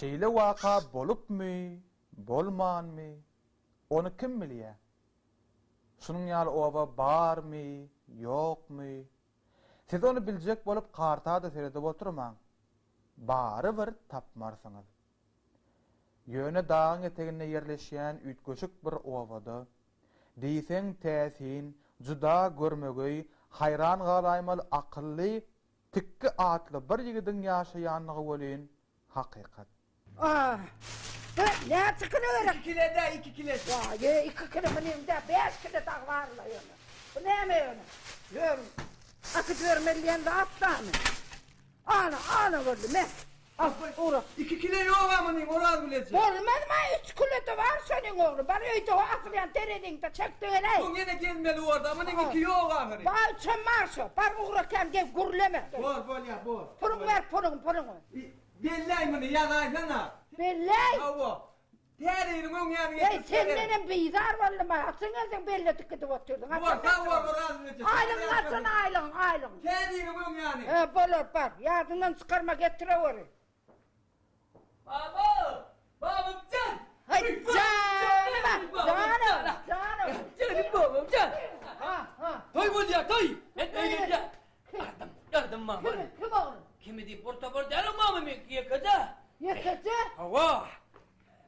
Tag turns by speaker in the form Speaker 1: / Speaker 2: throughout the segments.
Speaker 1: Şeýle waka bolupmy, bolmanmy, ony kim bilýär? Şunuň ýaly oba barmy, ýokmy? Siz ony biljek bolup karta-da seredip oturmaň. Barybir tapmarsyňyz. Ýöne dagyň eteginde ýerleşýän üýtgeşik bir obada, diýseň täsin, juda görmegeý, haýran galaýmaly akylly Tikgi atly bir ýigidiň ýaşaýanlygy welin hakykat.
Speaker 2: Ah! Bu näçe kile gerek?
Speaker 3: Iki kile-dä, iki kile.
Speaker 2: Waý, iki kile munyň-da, bäş kile dagy bar-la ýöne. Bu näme ýöne? Ýör, äkidibermeli diýen zat barmy? Ana, ana boldy, me. Al, ugra.
Speaker 3: Iki kile ýog-a munyň, Orazgül eje.
Speaker 2: Bolmazmy, üç kile-de bar şonuň ogly. Bar öýde o asylýan tereziňde çek-de geläý.
Speaker 3: Soň ýene gelmeli borda, munyň iki ýok ahyry.
Speaker 2: Bar, üçem bar şo. Bar ugra kän gel, gürleme.
Speaker 3: Bor, bolýa, bor.
Speaker 2: Puluňy ber, puluňy, puluňy.
Speaker 3: Belläý muny, ýazaýsana.
Speaker 2: Belläý?
Speaker 3: Hawa. Täze ýylyň öň ýany
Speaker 2: Eý,
Speaker 3: getirip bererin.
Speaker 2: sendenem bizar boldum-aý. Haçan gelseň belledik gidip otyrdyň.
Speaker 3: Bor, sag bol, Orazgül eje.
Speaker 2: Aýlygyňy alsana, aýlygyňy, aýlygyňy.
Speaker 3: Täze ýylyň öň ýany.
Speaker 2: He, bolar, bar. Ýadyňdan çykarma, getireweri.
Speaker 3: Baba! Babamjan!
Speaker 2: Haý, janym-a, janym, janym.
Speaker 3: Janym babamjan!
Speaker 2: Ha, ha.
Speaker 3: Toý bolýar, toý! Men öýlenýän. Ardym, ardym mama.
Speaker 2: Kimi, kim oglum?
Speaker 3: Kimi diýip bir topar däl mama meňki ýekeje.
Speaker 2: Ýekeje?
Speaker 3: Hawa.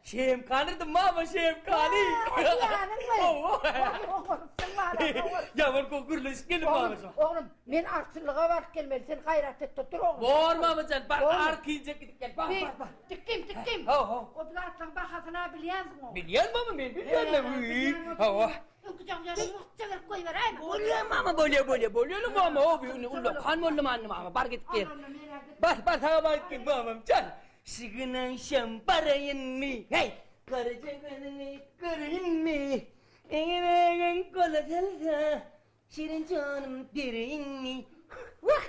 Speaker 3: Şemkanyrdym mama şemkany.
Speaker 2: Ýanyňmy?
Speaker 3: Hawa.
Speaker 2: Oňarypsyň bala, oňarypsyň.
Speaker 3: Ýaman gowy gürleşip geldim mama şu.
Speaker 2: Oglum, men arçynlyga baryp gelmeli, sen gaýrat et-de dur oglum.
Speaker 3: Bor mamajan, bar arkynjak gidip gel, bar, bar, bar.
Speaker 2: Dikdim, dikdim.
Speaker 3: Hawa, hawa.
Speaker 2: O zatlaryň bahasyny-a bilýänsiň oglum.
Speaker 3: Bilýän mama men, bilýän. Hawa. Bolýa mama bolýa bolýa bolýa mama o bir ullakan boldy many mama bar gidip gel. Bar bar saňa bar git mamam jan. Şigin akşam baraýynmy hey garaja gözüňi göreýinmi Eňeňeň gola salsa şirin janym bereýinmi Wah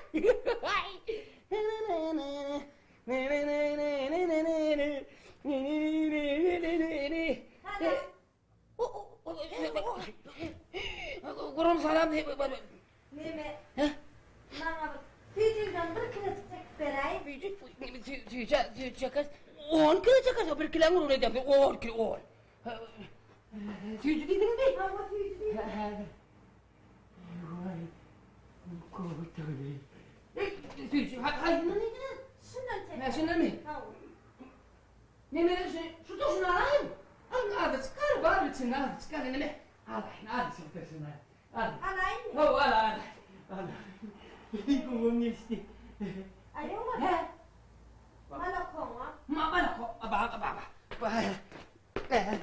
Speaker 3: Gurum salam.
Speaker 4: Neme? Maňa bir süýjüňden bir kilejik çekip beräý.
Speaker 3: Süýji, süýji, süýji çeker. On kile çeker, bir kileň uruny edemde, on kile, on. Süýji diýdiňmi?
Speaker 4: Hawa, süýji diýdim.
Speaker 3: Süýji, haýsyndan diýdiňiz?
Speaker 4: Şundan çek.
Speaker 3: Hä, şundanmy?
Speaker 4: Hawa.
Speaker 3: Neme şu şu durşuny alaýyn. Al azy çykar bar içinde azy çykar neme. Alaýyn azy çykdyr şuny. Al.
Speaker 4: Alaýynmy?
Speaker 3: Hawa al al. Al. Gowum geçdi.
Speaker 4: Aýowa.
Speaker 3: He.
Speaker 4: Malakoňa.
Speaker 3: Ma malako ba ba ba. Ba.
Speaker 4: Neme?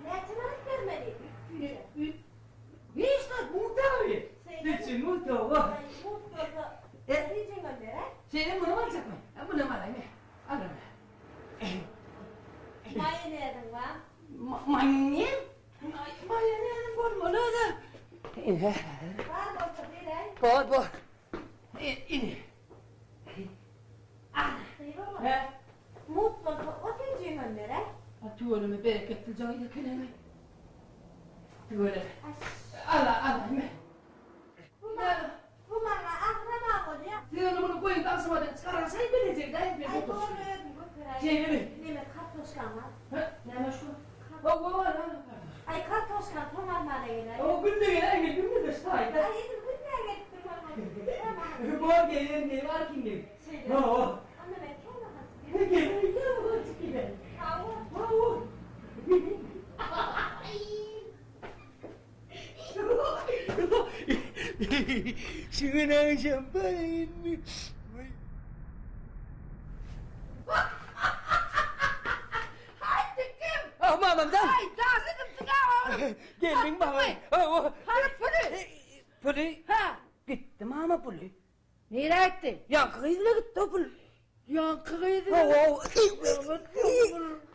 Speaker 4: Näçe manat bermeli?
Speaker 3: Hiç zat mugt abi. Hiç mugt hawa.
Speaker 4: Mugt bolsa süýjüňem beräý.
Speaker 3: Şeýle muny aljakmy? Munam alaýyn. Alaryn.
Speaker 4: Maýoneziň bar?
Speaker 3: Maýonez? Maýoneziň bolmaly-da.
Speaker 4: Bar bolsa beräý.
Speaker 3: Bor, bor. Ine.
Speaker 4: Hä? Mugt bolsa o süýjüňem beräý.
Speaker 3: A tüweleme bereketli jaý eken-ä. Tüweleme. Ala, ala, ine.
Speaker 4: Bu maňa, bu maňa agram-a bolýa.
Speaker 3: Siz onda muny goýuň agşamadan çykaraşaý bilejek-dä men
Speaker 4: Aý,
Speaker 3: oturyşym.
Speaker 4: boldy özüm göteräýin.
Speaker 3: Şeýlemi?
Speaker 4: Neme kartoşkaň bar?
Speaker 3: Hä, näme şu? Hawa, bar, bar, kartoşka.
Speaker 4: Aý, kartoşkany soňarmana geläý.
Speaker 3: Hawa, günde geläý men, günde-de şu taýda.
Speaker 4: Aý, edil günde gelip durmaly.
Speaker 3: Bor, geliň, geliň, arkin geliň.
Speaker 4: Şeýle.
Speaker 3: Hawa.
Speaker 4: Onda men kämahal çykyp
Speaker 3: Geliň, kämahal çykyp geliň.
Speaker 4: Hawa.
Speaker 3: Hawa. Şu gün agşam baraýynmy?
Speaker 2: Haý, tikim!
Speaker 3: Ah, mamamdan!
Speaker 2: Haý, daşy edipsiň-ä oglum!
Speaker 3: Geldiň mama. Hawa.
Speaker 2: Hany puly?
Speaker 3: Puly?
Speaker 2: Hä.
Speaker 3: Gitdi mama puly.
Speaker 2: Nirä gitdi?
Speaker 3: Ýaňky gyz bilen gitdi o pul.
Speaker 2: Ýaňky gyz bilen?
Speaker 3: Hawa.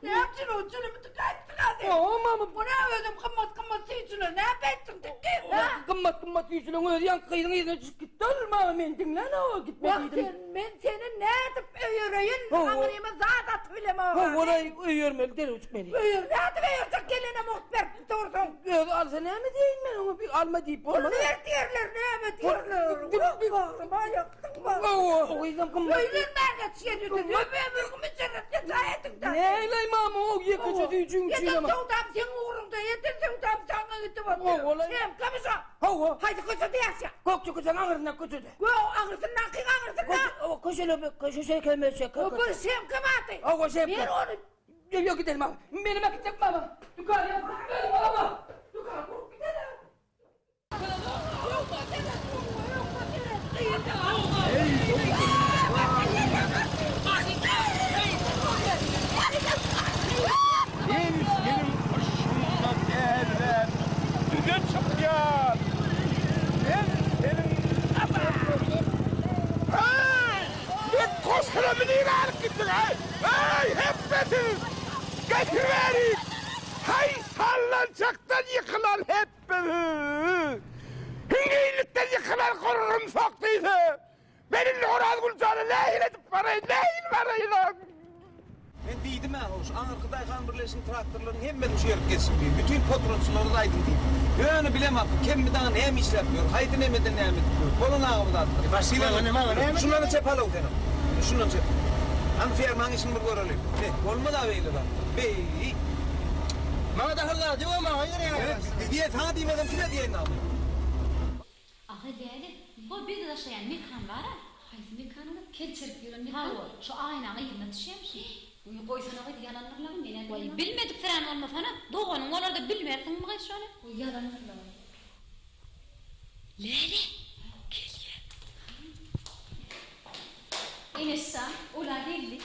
Speaker 2: Näme üçin o jülümi tükäýipsiň? etdiň-ä sen?
Speaker 3: Hawa, mama.
Speaker 2: Bu nä özem gymmat-gymmat süýjüler, näme etdiň tikgi, hä?
Speaker 3: Gymmat-gymmat süýjüleň özi ýaňky gyzyň yzyna düşüp gitdi ol, mama, meni diňlän-ow, gitme
Speaker 2: Wah,
Speaker 3: diýdim.
Speaker 2: sen, men seni nädip öýereýin,
Speaker 3: Hawa.
Speaker 2: aňryma zat atyp bilemok-a.
Speaker 3: Hawa-da, öýermeli derewjik meni.
Speaker 2: Öýer, nädip öýerjek, gelene mugt berip dursuň.
Speaker 3: Özi alsa näme diýeýin men oňa, bir alma diýip bolmaz.
Speaker 2: Puluny ber diýerler, näme diýerler. Wah, bagryma ýakdyň, bagryma.
Speaker 3: Hawa, o gyzam gymmat.
Speaker 2: Öýlenmäge çen ýüzüni, ömrüňi jennetde jaý ediň-dä.
Speaker 3: Näleý mama, o ýekeje süýjüň üçin
Speaker 2: Eden
Speaker 3: ama.
Speaker 2: söwdam seň ugruňda, eden söwdam saňa gidip otyr.
Speaker 3: Hawa-la.
Speaker 2: Şemkemi şo?
Speaker 3: Hawa.
Speaker 2: Haýsy köçede ýaşaýaň?
Speaker 3: Gökje köçäň aňyrsyndaky köçede.
Speaker 2: Gök, aňyrsyndaky aňyrsynda.
Speaker 3: Köçe, köçele, köçe, şekelme, şekel.
Speaker 2: O bir şemkem ady.
Speaker 3: Hawa, şemke.
Speaker 2: Ber ony.
Speaker 3: Ýok, ýok, gidelim mama. Menem äkitjek mama. Dükan ýapyp gidelim mama. Dükan gurup gidelim.
Speaker 5: Men seniň yşgyňda dälirän düze çykýan. Men seniň Heý! Men goşgyna nirä alyp gitdiň-aý? Heý, hepbesiz! Getir bärik! Haý, sallançakdan ýykylan hepbesiz! Hiňňillikden ýykylan gurrumsak diýse! Men indi Orazgül jana nähili edip baraýyn, nähili baraýyn-a?
Speaker 6: Men diýdim-ä, how, şu aňyrky daýhan birleşigiň traktorlarynyň hemmesini şu ýerik geçsin diýip, bütin potratçylary-da aýdyň diýip. Ýöne bilemok, bu kemmi dagy näme işläp ýör, haýsy nemeden näme edip ýör, bolan aga bu zatlar. Bilemok. Şundan çep al-ow senem. Şundan çep. Hany fermaň işini bir göreli. Be, bolmaz-a beýle zatlar. Beý.
Speaker 3: Maňa dahyl zady ýok, maňa gerek.
Speaker 6: Diýe, saňa diýmesem kime diýeýin dagy?
Speaker 7: Ahy däli, ho biz ýaşaýan mekan bar-a.
Speaker 4: Haýsy mekanyňyz? Kelçerip ýören mekan?
Speaker 7: Hawa, şu aýnaň yzyna düşýämişin.
Speaker 4: Wiý, goýsana gyz, ýalandyr-la, men-ä
Speaker 7: Waý,
Speaker 4: bilemok.
Speaker 7: bilmediksirän bolmasana, doganyň bolar-da bilmersiňmi gyz şony?
Speaker 4: Wiý, ýalandyr-la.
Speaker 7: Läle, gelýä. Eneşjan, ol-a geldi.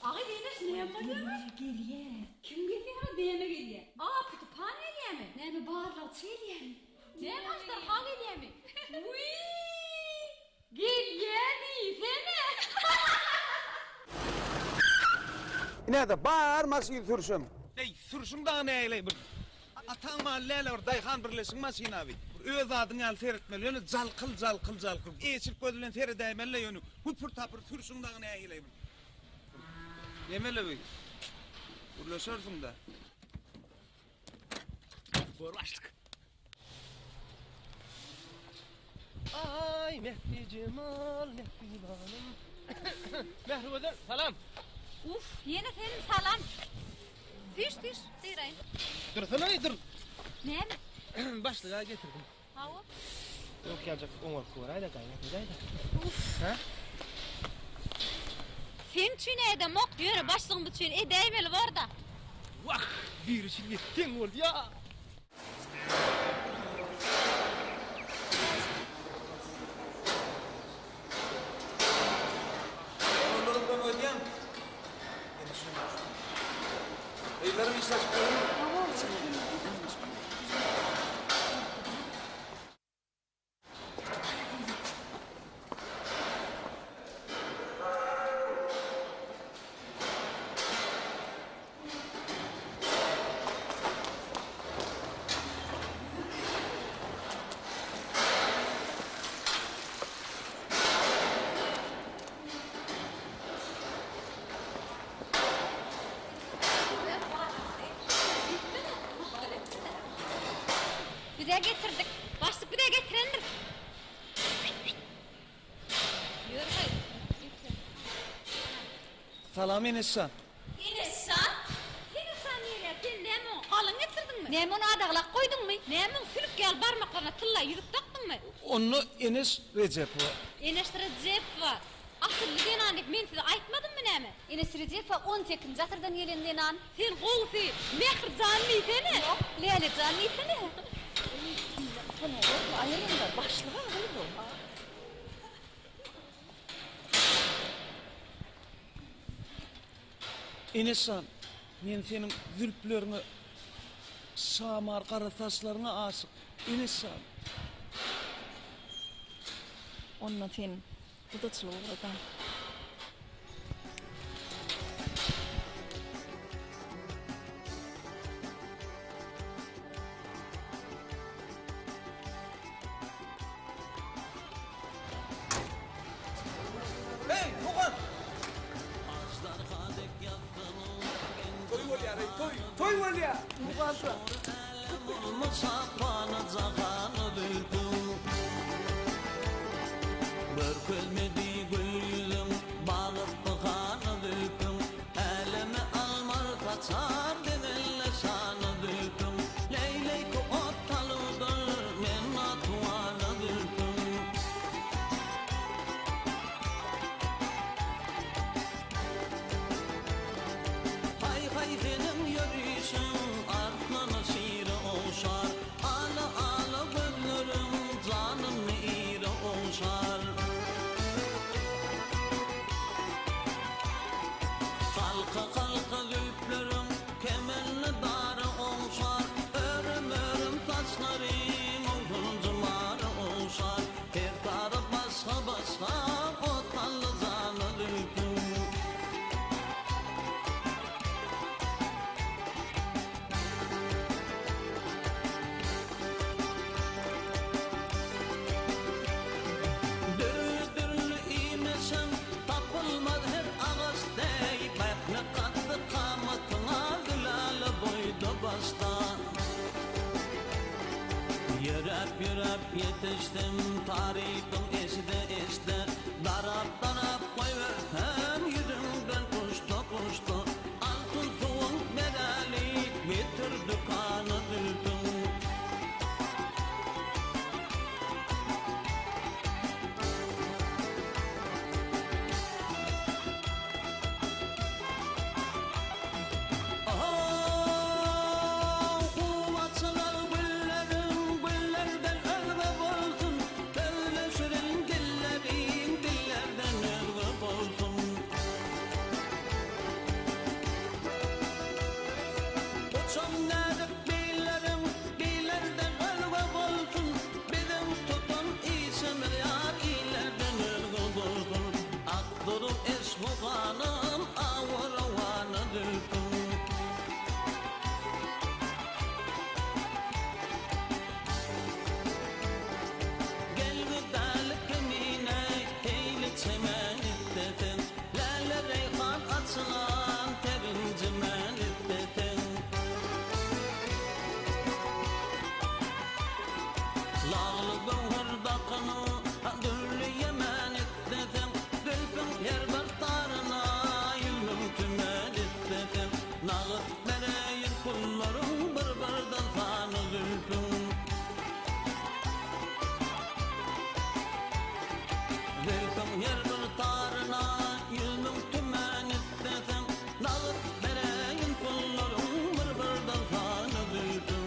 Speaker 7: Agy eneş näme bolýar?
Speaker 4: Gelýä.
Speaker 7: Kim gelýär? Näme gelýär? A tutupan gelýärmi?
Speaker 4: Näme barlagçy gelýärmi?
Speaker 7: Näme aždarha gelýärmi? Wiý! Gelýä diýsene!
Speaker 6: Ine-de, bar maşyn sürşüm. Eý, sürşüň dagy nägile bir Ataň maly däl-ä bir daýhan birleşigiň maşyny abi. Bir öz zadyň ýaly seretmeli. Ýöne jalkyl, jalkyl, jalkyl. Eçilip göz bilen seredäýmeli-le ýöne güpür-tapyr sürşüň dagy nägile bir. Nemele bi? Gürleşersiň-dä.
Speaker 3: Bor başlyk. Aý Mährijemal, mähribanym. Mährigözel, salam.
Speaker 7: Uf, ýene senmi salam. Süýş, süýş, syraýyn.
Speaker 3: Dursana, dur.
Speaker 7: Näme?
Speaker 3: Başlyga getirdim.
Speaker 7: Hawa.
Speaker 3: Ýok, ýaljak oňaryp göräýdä, gaýrat edäýdä.
Speaker 7: Uf.
Speaker 3: Hä?
Speaker 7: Seň üçin edemok, ýöne başlygymyz üçin edäýmeli bor-da.
Speaker 3: Wah, biri üçin etseň bolýa.
Speaker 6: Oglanlaram kömek edýäňmi? Gyzlaram işleşip görüň.
Speaker 7: Bize getirdik. Başlyk bize getirendir. Ýör haý.
Speaker 6: Salam Eneşjan.
Speaker 7: Eneşjan? Eneşjan diýilýär. Sen näme oňa galyň getirdiňmi? Näme ony adaglap goýduňmy? Näme oň sülük ýaly barmaklaryna tylla ýüzük dakdyňmy?
Speaker 6: Onda Eneş Rejepowa.
Speaker 7: Eneş Rejepowa. Asylly zenan diýip men size aýtmadymmy näme?
Speaker 4: Eneş Rejepowa on sekizinji asyrdan gelen zenan.
Speaker 7: Sen gowusy Mährijan diýsene.
Speaker 4: Ýok, Lälejan diýsene.
Speaker 6: Eneşjan, men seniň zülpleriňe, şamar gara saçlaryňa aşyk, Eneşjan.
Speaker 8: Onda sen gudaçylyk ugrada. Ýöräp ýöräp ýetişdim tarypyň eşide eşide Darap darap goýbersem ýüzüňden puşta puşta Altyn suwuň bereli getir dükana zülpüň. Huw açylar gülleriň, güllerden özge bolsun, Sözleşirin dilleriň, dillerden özge bolsun. Uçan näzik billeriň, billerden özge bolsun, Biziň tutan işimiz ýar illerden özge bolsun. Akdyryp eşbu ganym, awy-rowana zülpüň. Gel güzel kemine, eýli çemen isleseň, Läle reýhan açylan terinjimen isleseň. Lagly göwher dakynyp, dürli ýemen isleseň, Zülpüň her bir taryna ýüzüň tümen isleseň, Nagt bereýin pullaryň bir-birden sany zülpüň. Zülpüň her bir taryna 100.000 tümen isleseň, Nagt bereýin pullaryň bir-birden sany zülpüň.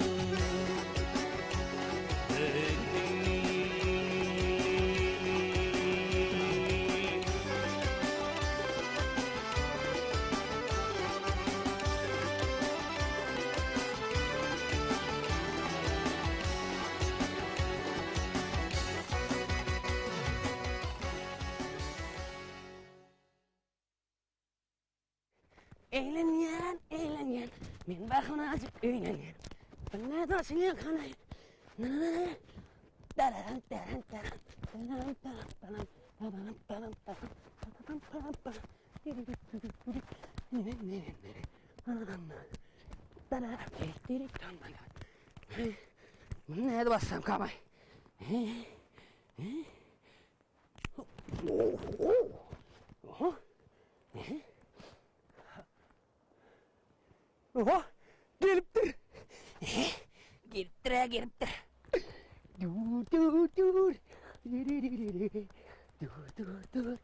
Speaker 3: Eglenýän, eglenýän, men bahana ajyk öýlenýän. Bilmez açylýan kanaý. Dararan, daran, daran, daran, daran, daran, daran, daran, daran, daran, daran, daran. Muny nädip açsam kamaý? Oha, gelipdir. Gelipdir, ha, gelipdir. Dur, dur, dur. Dur, dur, dur.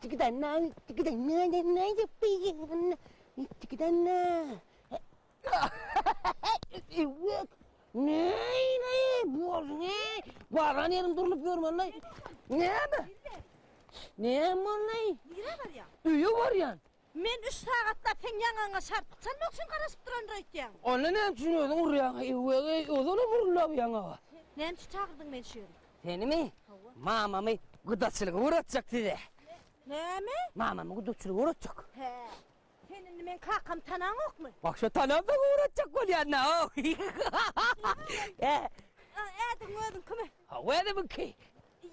Speaker 3: Çikidanna, çikidanna, danna, yapayım. Çikidanna. Evet. Ne, ne, bu ne? Baran yerim durup görmeli. Näme? Näme boldy?
Speaker 4: Nirä barýaň?
Speaker 3: Öýe barýan.
Speaker 4: Men üç sagatlap seň ýaňagyňa şarpyk çalmak üçin garaşyp durandyr öýtýäň.
Speaker 3: Onda näme üçin özüň urýaň? Ewegeý, ozalam uruldy bu ýaňaga.
Speaker 4: Näme üçin çagyrdyň meni şu ýere?
Speaker 3: Senimi?
Speaker 4: Hawa.
Speaker 3: Mamamy gudaçylyga ugratjak size.
Speaker 4: Näme?
Speaker 3: Mamamy gudaçylyga ugratjak.
Speaker 4: Hä. Sen indi meň kakamy tanaňokmy?
Speaker 3: Bak şo tanamsoň ugratjak bolýan-da. Hä.
Speaker 4: Ädigiň özüňkimi?
Speaker 3: Hawa, ädigimiňki.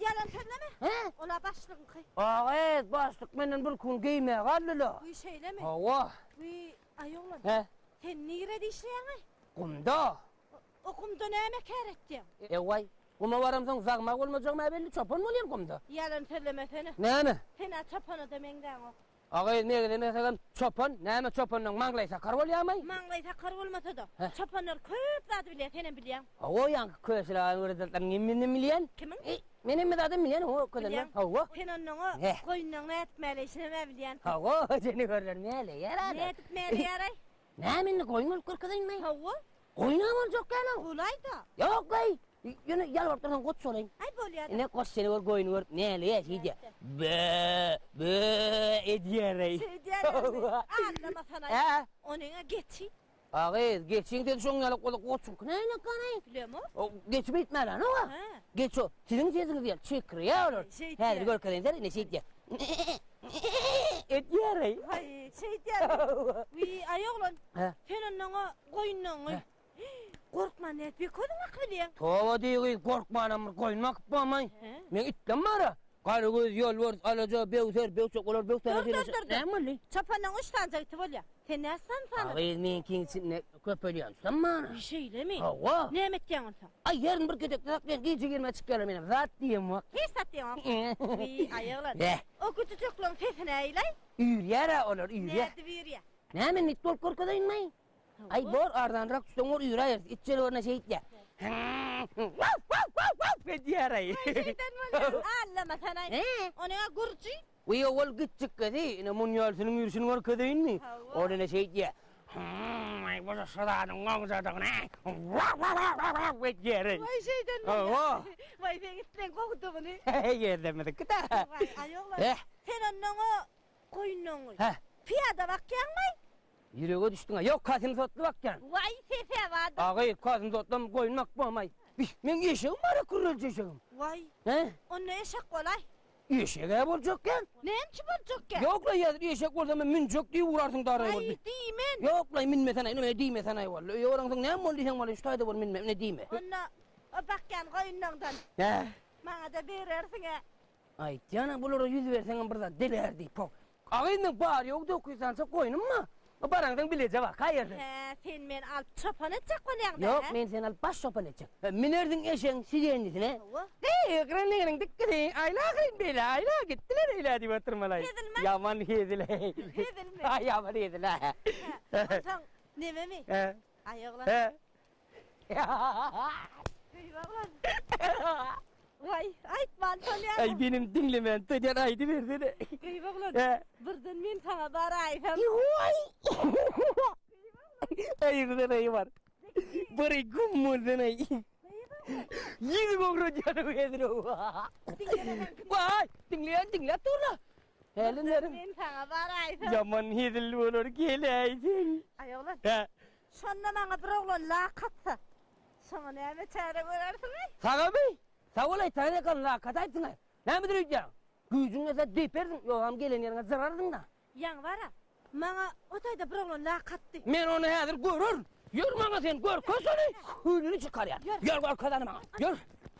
Speaker 4: Ýalan sözleme.
Speaker 3: Hä?
Speaker 4: Ol-a başlygyňky.
Speaker 3: Agyz, başlyk menden bir kun geýmäge aldy-la.
Speaker 4: Wiý, şeýlemi?
Speaker 3: Hawa.
Speaker 4: Wiý, aý oglan.
Speaker 3: Hä?
Speaker 4: Sen nirede işleýäň-aý?
Speaker 3: Gumda.
Speaker 4: O gumda näme kär etýäň?
Speaker 3: Ewaý, guma baramsoň zagma bolmajagym-a belli, çopan bolýan gumda.
Speaker 4: Ýalan sözlemesene.
Speaker 3: Näme?
Speaker 4: Sen-ä çopana-da meňzäňok.
Speaker 3: Agyz megzemesegem çopan, näme çopanlaň maňlaýy sakar bolýamy?
Speaker 4: Maňlaýy sakar bolmasa-da, çopanlar köp zady bilýär, senem bilýäň.
Speaker 3: Hawa, ýaňky köşüli agaň öwredenlerini menem bilýän.
Speaker 4: Kimiň?
Speaker 3: Men hemme zadam bilýän, hawa,
Speaker 4: Bilýäň.
Speaker 3: Hawa.
Speaker 4: Sen onnoňa goýunlaň nädip mäleýşinem-ä bilýänsiň.
Speaker 3: Hawa, seni görler mäleýär adam.
Speaker 4: Nädip mäleýär-aý?
Speaker 3: Näme indi goýun bolup görkezeýinmi?
Speaker 4: Hawa.
Speaker 3: Goýun-a boljak däl-ow.
Speaker 4: Bolaý-da.
Speaker 3: Ýok-laý. Ýöne ýalbaryp dursaň goç bolaýyn.
Speaker 4: Aý bolýa-da.
Speaker 3: Ine goç seni görüp goýuny görüp näleýär şeýdýär. Bö, bö edýär-eý.
Speaker 4: Şeýdýär-ä. Aldamasana-aý.
Speaker 3: Hä?
Speaker 4: Onyň-a geçi.
Speaker 3: A gyz, geçiň sesi şoň ýaly bolsa goçuňky nähili ganaý?
Speaker 4: Bilemok.
Speaker 3: O geçi beýtmäläni-ow.
Speaker 4: Hä.
Speaker 3: Geç o, siziň sesiňiz ýaly çekirýär olar.
Speaker 4: Şeýdýär.
Speaker 3: Häzir görkezeýin seni, ine şeýdýär. Edýär-eý.
Speaker 4: Haý, şeýdýär. Wiý, aý oglan.
Speaker 3: Hä?
Speaker 4: Sen onnoň-a goýunlaňy gorkman nädip ýeke özüň bakyp bilýäň?
Speaker 3: Toba diý gyz, gorkmanam bir goýun bakyp bolmaý.
Speaker 4: Hä?
Speaker 3: Meň itlem bar-a. Garagöz, ýolbars, alaja, böwser, böwçek olar böwsene
Speaker 4: Dur, dur, dur, dur.
Speaker 3: Näme boldy?
Speaker 4: Çopanyň üç sanyja iti bolýar. Sen näçe sany sanadyň?
Speaker 3: A gyz meňkiň içinde köpelýän tutan bar.
Speaker 4: Şeýlemi?
Speaker 3: Hawa.
Speaker 4: Näme etýäň onsoň?
Speaker 3: Aý herini bir ketekde saklaýan gije girmä çykýarlar menem zat diýemok.
Speaker 4: Hiç zat diýeňok. Wiý, aý oglan.
Speaker 3: Beh.
Speaker 4: O güjüjekleriň sesi nähili-aý?
Speaker 3: Üýrýär-ä olar, üýrýär.
Speaker 4: Nädip üýrýär?
Speaker 3: Näme indi it bolup görkezeýinmi? Aý bor arzanrak düşseň bor üýräýeris. It jelewerne şeýtýär. Edýär-aý.
Speaker 4: Aý şeýden bolýar. Allama sen-aý. Ony-a gürji.
Speaker 3: Wiý owal gitjikgesi, ine munýalsynyň ýürşüni görkezeýinmi? Ol ine şeýdýär. Aý bu şu zadyň gowjadygyny. Edýär-eý.
Speaker 4: Waý şeýden bolýar.
Speaker 3: Hawa.
Speaker 4: Waý seň itleň gowudygyny.
Speaker 3: Ýerlemiziki-dä.
Speaker 4: Waý aý oglan. Sen onnoň o goýunlaňy.
Speaker 3: Hä.
Speaker 4: Pyýada bakýaňmy?
Speaker 3: Ýürege düşdüň-ä. Ýok, Kasym sotly bakýan.
Speaker 4: Waý sese bady.
Speaker 3: Agy, Kasym sotlam goýun bakmamaý. Meň eşegim bar-a, kürrelje eşegim.
Speaker 4: Waý.
Speaker 3: Hä?
Speaker 4: Onda eşek bolaý.
Speaker 3: Eşeg-ä boljak-ä.
Speaker 4: Näme üçin boljak-ä?
Speaker 3: Ýok-la, ýazyr, eşek bolsa men münjek diýip urarsyň daraý bolup.
Speaker 4: Aý, diýmen.
Speaker 3: Ýok-la, münmesene, ine, diýmesene-aý walla. Öýe baraňsoň näme boldy diýseň walla, şu taýda bol, münme, ine diýme.
Speaker 4: Onda o bakýan goýunlaňdan.
Speaker 3: Hä?
Speaker 4: Maňa-da berersiň-ä.
Speaker 3: Aýtýan-a, bulara 100 berseňem bir zat deler diýip, ho. Agyz meň bary-ýogy 900 sanjak goýnum bar. Baraňsoň bileje bak, haýyrdyr.
Speaker 4: Hä, sen meni alyp çopan etjek bolýaň-da, hä?
Speaker 3: Ýok, men seni alyp baş çopan etjek. Münersiň eşegiň sidenlisine.
Speaker 4: Hawa.
Speaker 3: Eý, gyran-gyran dikgisi, aýla-hyn beýle, aýla gitdiler eýle diýip oturmaly.
Speaker 4: Hezilmi?
Speaker 3: Ýaman hezil-eý.
Speaker 4: Hezilmi?
Speaker 3: Aý, ýaman hezil-ä.
Speaker 4: Hä, onsoň nememi?
Speaker 3: Hä.
Speaker 4: Aý, oglan.
Speaker 3: Hä.
Speaker 4: Söýüp oglan. Waý, aýtman bolýarmy?
Speaker 3: Aý, menem diňlemän dödýän, aýdybersene.
Speaker 4: Gyýw oglan,
Speaker 3: Hä.
Speaker 4: birden men saňa baraýsam.
Speaker 3: Waý! Aýyrdan-aý bar. Bary gum bolsun-aý. Ýüzüňi owradýan-ow hezir-ow. Waý, diňleýän diňläp dur-la. Häli
Speaker 4: Birden men saňa baraýsam.
Speaker 3: Ýaman hezil bolar, geläý sen.
Speaker 4: Aý oglan.
Speaker 3: Hä.
Speaker 4: Şonda maňa bir oglan lak atsa, şoňa näme çäre görersiň-eý?
Speaker 3: Sagamy? Sag bol aýtsaň eken, lak ataýypsyň-aý. Nämedir öýdýäň? Güýjüň gelse depersiň, ýogsam gelen ýeriňe jyrarsyň-da.
Speaker 4: Ýaňy bar-a, maňa o taýda bir oglan lak atdy.
Speaker 3: Men ony häzir görerin. Ýör maňa sen, görkez ony! Külüni çykarýan. Ýör, görkez ony maňa. Ýör.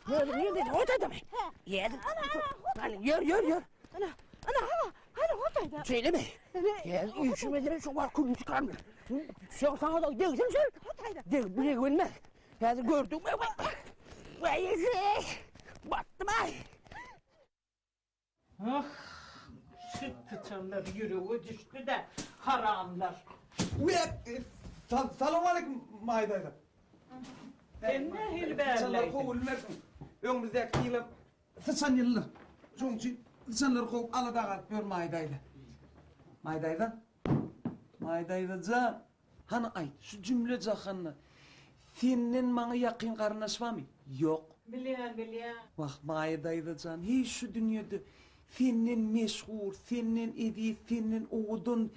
Speaker 3: Ýör, nirde? O taýdamy?
Speaker 4: Hä.
Speaker 3: Ýer.
Speaker 4: Ana,
Speaker 3: Hany, ýör, ýör, ýör.
Speaker 4: Ana, ana, hawa, hany o taýda.
Speaker 3: Şeýlemi? Ýer, üýşmesene şu wagt külüni çykaryn. Şo saňa da degsin şol. Deg, bu deg bilmez. Häzir gördüm. Waý, batdym aý.
Speaker 2: Ah, şu syçanlar ýürege düşdi-de, haramlar.
Speaker 6: Salam aleýkum Maýa daýza.
Speaker 2: Sen nähili bärleýdiň?
Speaker 6: Syçanlary kowulmersiň. Öňümizdäki ýylam Syçan ýylydyr. Şonuň üçin syçanlary kowup alada galyp ýör Maýa daýza. Maýa daýza. Maýa daýza jan, hany aýt, şu jümle jahanda senden maňa ýakyn garyndaş barmy? Ýok.
Speaker 2: Bilýän, bilýän.
Speaker 6: Wah, Maýa daýza jan, hiç şu dünýede senden meşhur, senden eziz, senden owadan,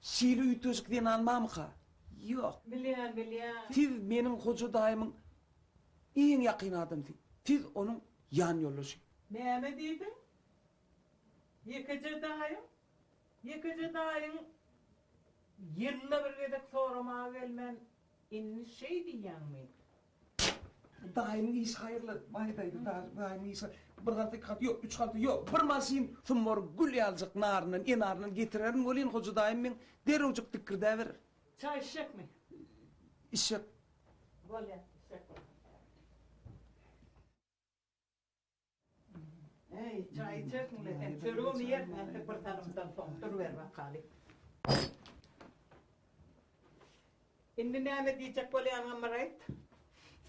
Speaker 6: şeýle üýtgeşik zenan barmyka? Ýok.
Speaker 2: Bilýän, bilýän.
Speaker 6: Siz meniň hoja daýymyň iň ýakyn adamsy. Siz onuň ýan ýoldaşy.
Speaker 2: Näme diýdiň? Ýekeje daýyň? Ýekeje daýyň ýylda bir gezek soramaga gelmän, indi şeý diýýäňmi?
Speaker 6: Daýymyň işi haýyrly, baý daýza, daýymyň işi bir halta, iki halta, ýok, üç halta, ýok, bir maşyn summary gül ýalyjak naryndan, enaryndan getirerin welin, hoja daýym meň derrewjik dikgirdäberer.
Speaker 2: Çaý içjekmi?
Speaker 6: Içjek.
Speaker 2: Bolýar, içjek bolsaň. Äý, çaý içersiň-le sen, çöregem iýersiň entek bir salymdan soň, duruber bakaly. Indi näme diýjek bolýanyňam bir aýt.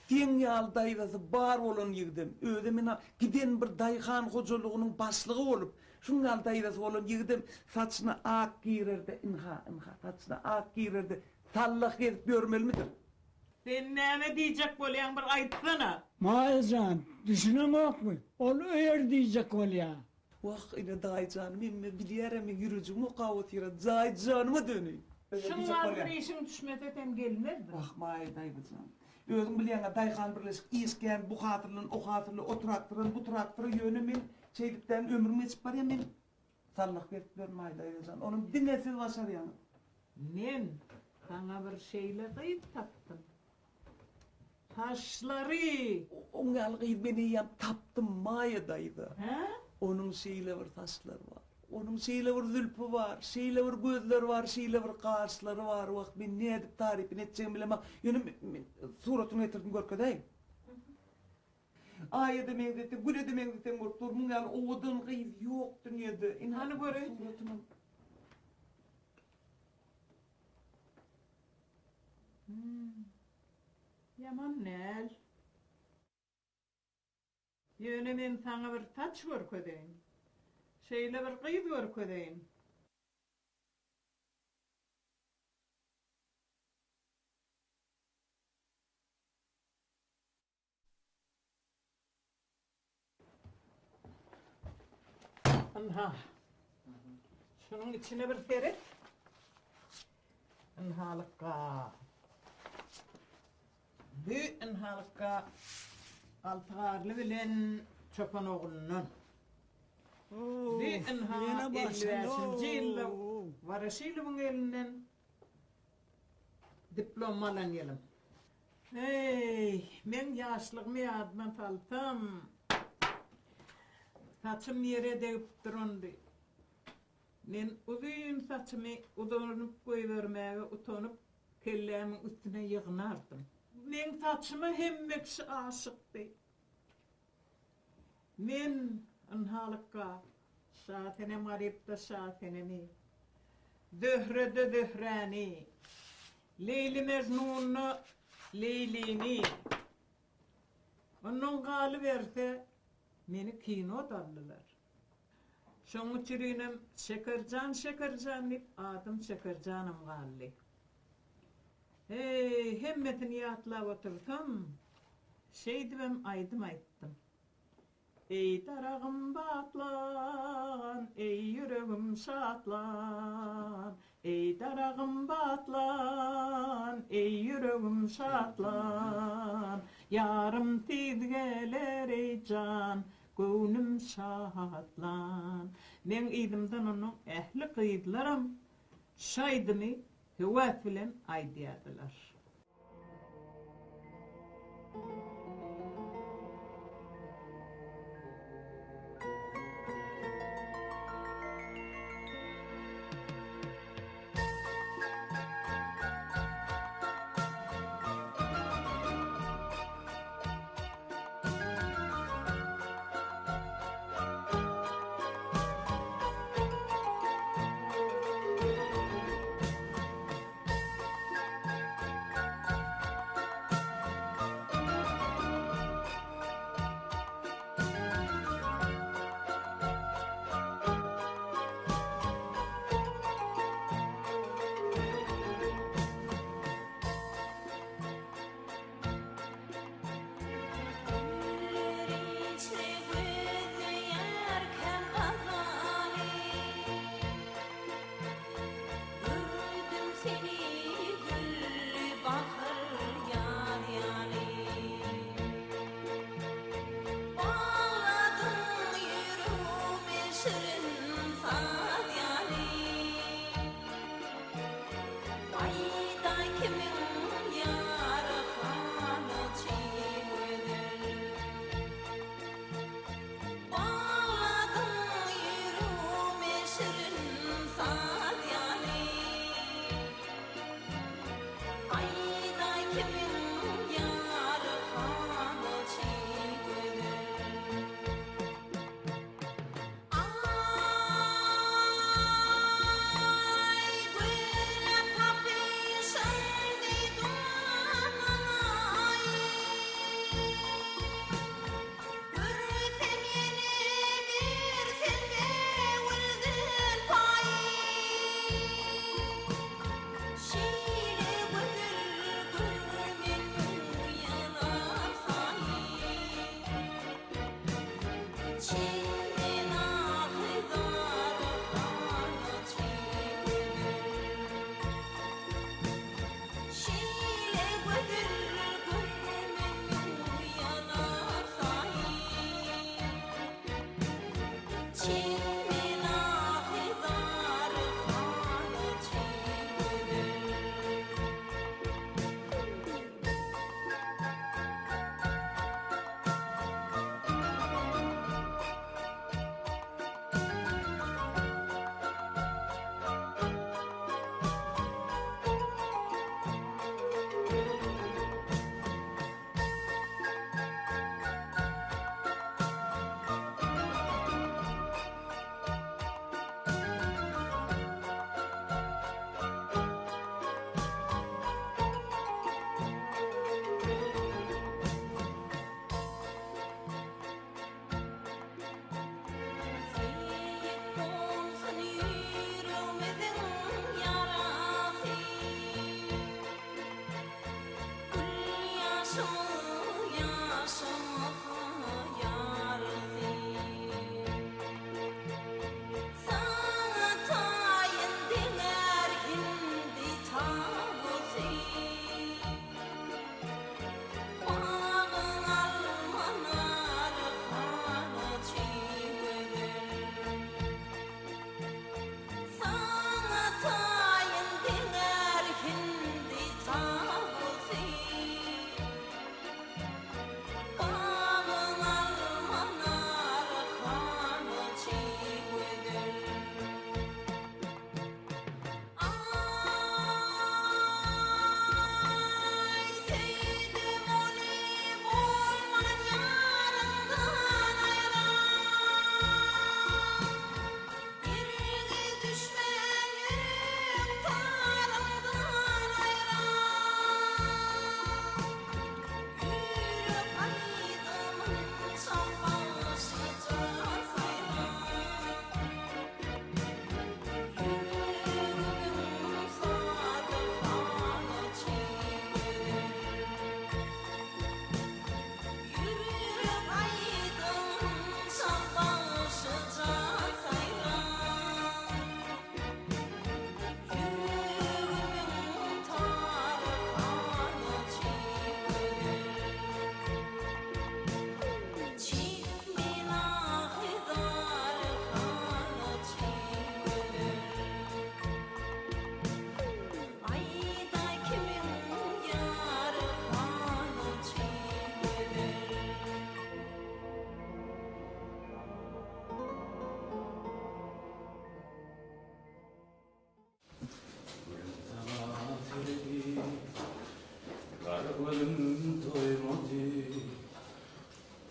Speaker 6: Seň ýaly daýzasy bar bolan ýigidem, özem ina giden bir daýhan hojalygynyň başlygy bolup, şuň ýaly daýzasy bolan ýigidem saçyna ak girer-de, ynha, ynha, saçyna ak girer-de, sallah gezip ýörmelimidir?
Speaker 2: Sen näme diýjek bolýaň bir aýtsana.
Speaker 9: Maýa jan, düşüneňokmy? Ol öýer diýjek bolýa.
Speaker 6: Wah, ine daýy jan, men bilýärem, meň ýürejigim okap otyr-a, jaý janyma döneýin.
Speaker 2: Şuň ýaly bir işiň düşmese sen gelmezdiň.
Speaker 6: Wah, Maýa daýza jan. Özüň bilýäň-ä, daýhan birleşik işgän bu hasyldan o hasyla, o traktordan bu traktora, ýöne men şeýdipdäm ömrüm geçip barýa, men Sallah berip ber Maýda ejejan. Onam diňe siz başarýaňyz.
Speaker 2: Men saňa bir şeýle gyz tapdym. Saçlary.
Speaker 6: Oň ýaly gyz men eýýäm tapdym Maýa daýza.
Speaker 2: Hä?
Speaker 6: Onuň şeýle bir saçlary bar. Onuň şeýle bir zülpi bar, şeýle bir gözleri bar, şeýle bir gaşlary bar. Wah, men nädip tarypyny etjegimi bilemok. Ýöne men suratyny getirdim görkezäýin. Aýa-da meňzetseň, güle-de meňzetseň bolup dur. Muň ýaly owadan gyz ýok dünýede. Ine,
Speaker 2: Hany göreýin.
Speaker 6: suratyny.
Speaker 2: Ýaman däl. Ýöne men saňa bir saç görkezeýin. Şeýle bir gyz görkezeýin. Ynha. Şunuň içine bir seret. Ynhalykga. Bu ynhalykga Alty Garly bilen Çopan oglundan. Bu ynha 55-nji ýylda Woroşilowyň elinden diplom alan ýylym. Eý, meň ýaşlygymy ýadyma salsam, saçym ýere degip durandy. Men uzyn saçymy uzanyp goýbermäge utanyp, kellämiň üstüne ýygnardym. Meň saçyma hemme kişi aşykdy. Men, ynhalykga, Şasenem Garypda Şasenemi, Zöhrede Zöhräni, Leýli-Mejnunda Leýlini, ondan galyberse, meni kino-da aldylar. Şoň üçinem Şekerjan, Şekerjan diýip adym Şekerjanam galdy. Heý, hemmesini ýatlap otursam, şeýdibem aýdym aýtdym. Eý, daragym batlan, eý, ýüregim şatlan, Eý, daragym batlan, eý, ýüregim şatlan, Ýarym tiz geler, eý, jan, göwnüm şatlan. Meň yzymdan onuň ähli gyzlaram şu aýdymy höwes bilen aýdýardylar.
Speaker 8: Güller içre gözleýärkäm gazaly, Gördüm seni gülli bahar ýaz ýaly. Bagladyň ýüregimi şirin saz ýaly. Gaýda kimiň ýary hanaçy gözel. Bagladyň ýüregimi şirin saz ýaly. Gaýda kimiň ýary hanaçy gözel. Aý, güle tapyşyň deý dumanaý. Görsem ýene bir sende gülden paý. Şeýle gözel görmen ýanar saýy. Çenden ahy-zar hanaçy gözel. Şeýle gözel görmen ýanar saýy. Çenden ahy-zar hanaçy gözel.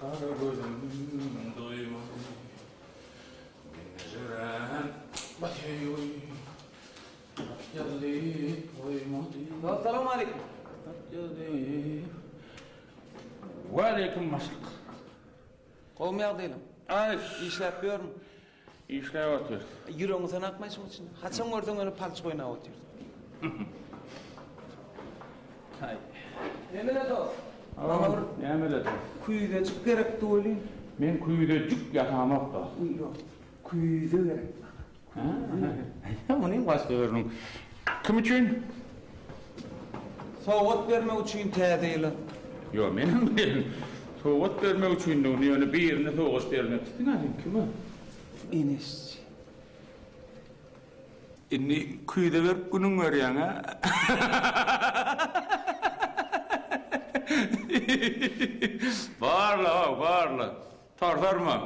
Speaker 10: Gara gözüm doýmady. Mende dörän bu söýgi Hat ýazdy goýmady.
Speaker 6: Salam aleýkum.
Speaker 10: Hat ýazdy. Waleýkim başlyk.
Speaker 6: Gowmy ýagdaýlaň?
Speaker 10: Aý,
Speaker 6: Işläp ýörün.
Speaker 10: Işläp otyrys.
Speaker 6: Ýüregiňi sen akmaý şuň üçin. Haçan görseň ýöne palçyk oýnap otyrsyň.
Speaker 10: Aý.
Speaker 6: Nemele dost? Maňa bir
Speaker 10: Nämele dost?
Speaker 6: Küýzejik gerekdi welin.
Speaker 10: Men küýzejik ýasamok dost.
Speaker 6: Ýok. Küýze gerek maňa.
Speaker 10: Hä, munyň başga ýeriniň. Kim üçin?
Speaker 6: Sowgat bermek üçin täze ýyla.
Speaker 10: Ýok, menem bilýän. Sowgat bermek üçindigini, ýöne birine sowgat bermekçisiň-ä sen kime?
Speaker 6: Eneşçi.
Speaker 10: Indi küýze berip günüň görýäň-ä? Barla-how, barla. Torsarma.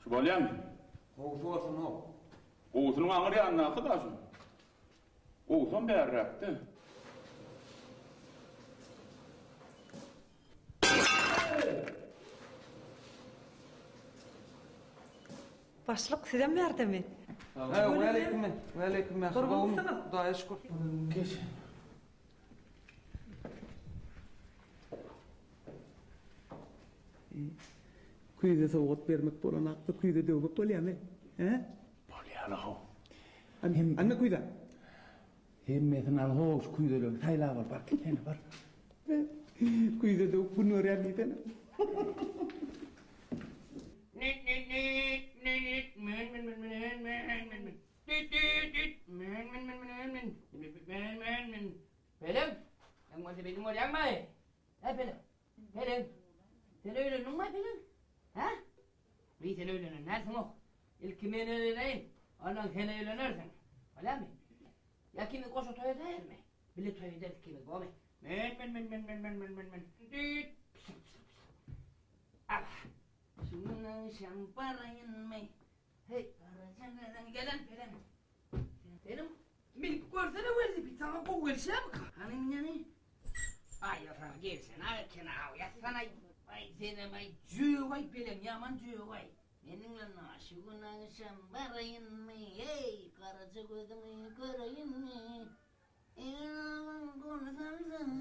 Speaker 10: Şu bolýamy?
Speaker 6: Gowusy bolsun-ow.
Speaker 10: Gowusynyň aňyr ýanyndaky-da şu. Gowusam bärräkde.
Speaker 4: Başlyk sizem bärdemi?
Speaker 6: Hä, waleýkim, waleýkim mähri gowumy? Hudaýa şükür.
Speaker 10: Geç.
Speaker 6: Küýze sowgat bermek bolanakda küýze döwmek bolýamy? Hä?
Speaker 10: Bolýala-how.
Speaker 6: Anna küýze.
Speaker 10: Hemmesini al-how, şu küýzeleri saýlap al, bar gitsene, bar.
Speaker 6: Küýze döwüp gün görýän diýsene.
Speaker 3: Peleň, sen welosipediňi görýäňmi? Hä, Peleň? Peleň, sen öýlendiňmi, Peleň? Hä? Bi sen öýlenen dälsiň-ow. Ilki men öýleneýin, ondan sen öýlenersiň. Bolýarmy? Ýa ikimiz goşa toý edäýelimi? Bile toý ederis ikimiz, bormy? Men, men, men, men, men, men, men, men, men. Düýt, pysr, pysr, pysr. Aba, şu gün agşam baraýynmy? Heý, garaja gyzyň gelen Peleň. Seniň Münüp görsene welosiped saňa gowy gelişýärmika? Hany müneni? Aý ýa saňa gelşen-ä eken-aw, ýatsana-aý. Aý senem-aý jög-aý peleň, ýaman jög-aý. Meniň bilen şu gün agşam baraýynmy, eý, garaja gözüňi göreýinmi? Eý, goly salsyn.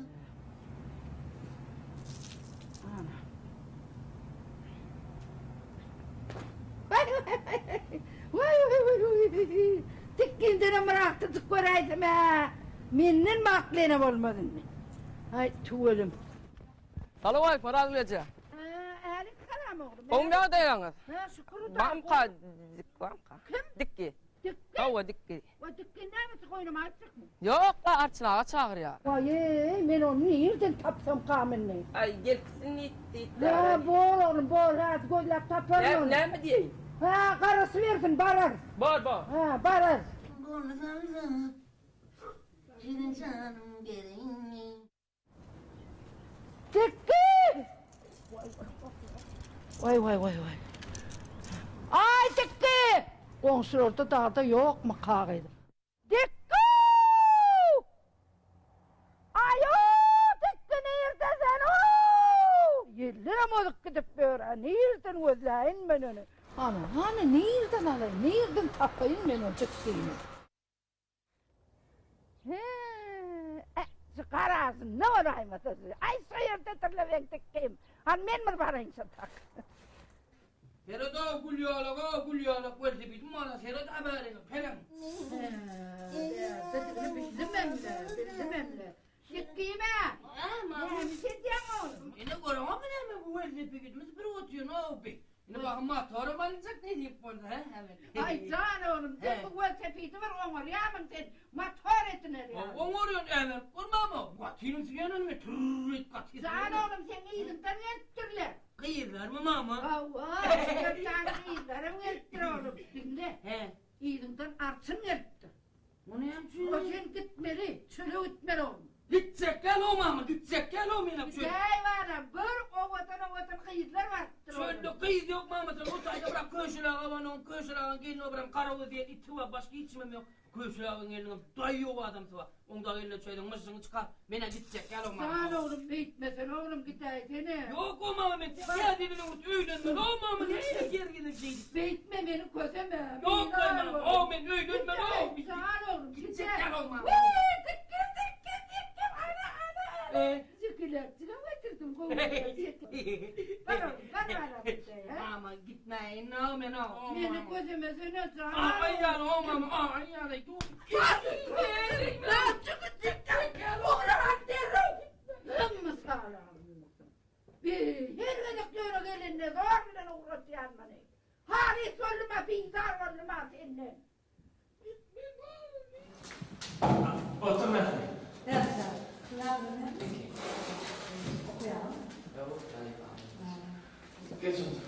Speaker 11: Tikgindenem bir agtyjyk göräýsem-ä, menden bagtly ene bolmaz indi. Aý, tüwelem.
Speaker 3: Salowmaleýkim, Orazgül eje.
Speaker 11: Älik salam oglum.
Speaker 3: Gowumy ýagdaýlaryňyz?
Speaker 11: Hä, şükür Hudaýa.
Speaker 3: Bamka, bamka.
Speaker 11: Kim?
Speaker 3: Dikgi.
Speaker 11: Dikgi?
Speaker 3: Hawa, dikgi.
Speaker 11: O dikgi nämesi goýnuma atjakmy?
Speaker 3: Ýok-la, Arçyn aga çagyrýar.
Speaker 11: Waý-eý, men ony nirden tapsamkam indi?
Speaker 3: Aý, gelipsin diýdi.
Speaker 11: Hä, bor oglum, bor, häzir gözläp taparyn ony.
Speaker 3: Näme diýeýin?
Speaker 11: Hä, garaşybersin, bararys.
Speaker 3: Bor, bor.
Speaker 11: Hä, bararys.
Speaker 8: Goly salsa, şirin janym gereýinmi?
Speaker 11: Dikgi! Waý, waý, waý, waý. Aý, Dikgi! Goňşularda dagda ýokmy kagyz? Dikgi! Aý-o, Dikgi nirde sen-ow? Ýellerem ozup gidip ýör-ä, nirden gözläýin men ony? Hany, hany, nirden alaýyn, nirden tapaýyn men o Dikgini? Hä, şu garasynda bolaýmasa. Aý, şu ýerdedirle meň dikgim. Hany men bir baraýyn şo tak.
Speaker 3: Seret-ow, gül ýalak-ow, gül ýalak welosipediň bar-a, seret-ä bäriňe, peleň.
Speaker 11: Hä, bärdedigini bildimem-le, bildimem-le. Dikgim-ä! Näme iş edýäň oglum?
Speaker 3: Ene göreňokmy näme bu welosipedimiz bir otyryn-ow bi. Indi bakym motoram alynjak nesip bolsa, hä, Ämet?
Speaker 11: Aý, jan oglum, sen bu welosipedi bir oňarýarmyň sen, motor ediner ýaly.
Speaker 3: Oňarýan, äberip görmämi? Gatynyň sürýänini men türr edip gaty
Speaker 11: Jan
Speaker 3: sürýän.
Speaker 11: oglum, seň yzyňdan gelipdirler.
Speaker 3: Gyzlarmy, mama?
Speaker 11: Hawa, bir sany gyzlaram gelipdir oglum. Diňle,
Speaker 3: Hä?
Speaker 11: yzyňdan arçyn gelipdir.
Speaker 3: O näme üçin?
Speaker 11: O sen gitmeli, çöle gitmeli oglum.
Speaker 3: Gitjek däl-ow, mama, gitjek däl-ow menem çöle.
Speaker 11: Gidäý balam, gör owadan-owadan. gyzlar barypdyr.
Speaker 3: Çölde gyz ýok mamajan, o taýda bir Köşül aga bar, onuň Köşül agaň gelni bar, biram Garagöz diýen iti bar, başga hiç kimem ýok. Köşül agaň gelniniňem daýy ýok adamsy bar. Oň dagy eline düşäýseň myžžygyňy çykar. Men-ä gitjek ýaly mama.
Speaker 11: Jan oglum beýtmesene oglum gidäýsene.
Speaker 3: Ýok o mama men täze ýylyň öňüsi öýlenmeli o mama nähili gerginim şeýdip.
Speaker 11: Beýtme meni köseme.
Speaker 3: Ýok mama o men öýlenmeli o.
Speaker 11: Jan oglum
Speaker 3: gitjek ýaly o mama.
Speaker 11: Wiý dikgim dikgim dikgim ana ana ana. Çökeletjigem getirdim gowy. Bar oglum bar balam gidäý.
Speaker 3: Mama gitmäýin o men o.
Speaker 11: Meni kösemesene jan.
Speaker 3: Aý jan o mama aý jan.
Speaker 11: Her gezek ýöne gelende zor bilen ugratýan muny. Halys boldum-a, bizar boldum-a senden.
Speaker 10: Otur Mähri. Geç otur.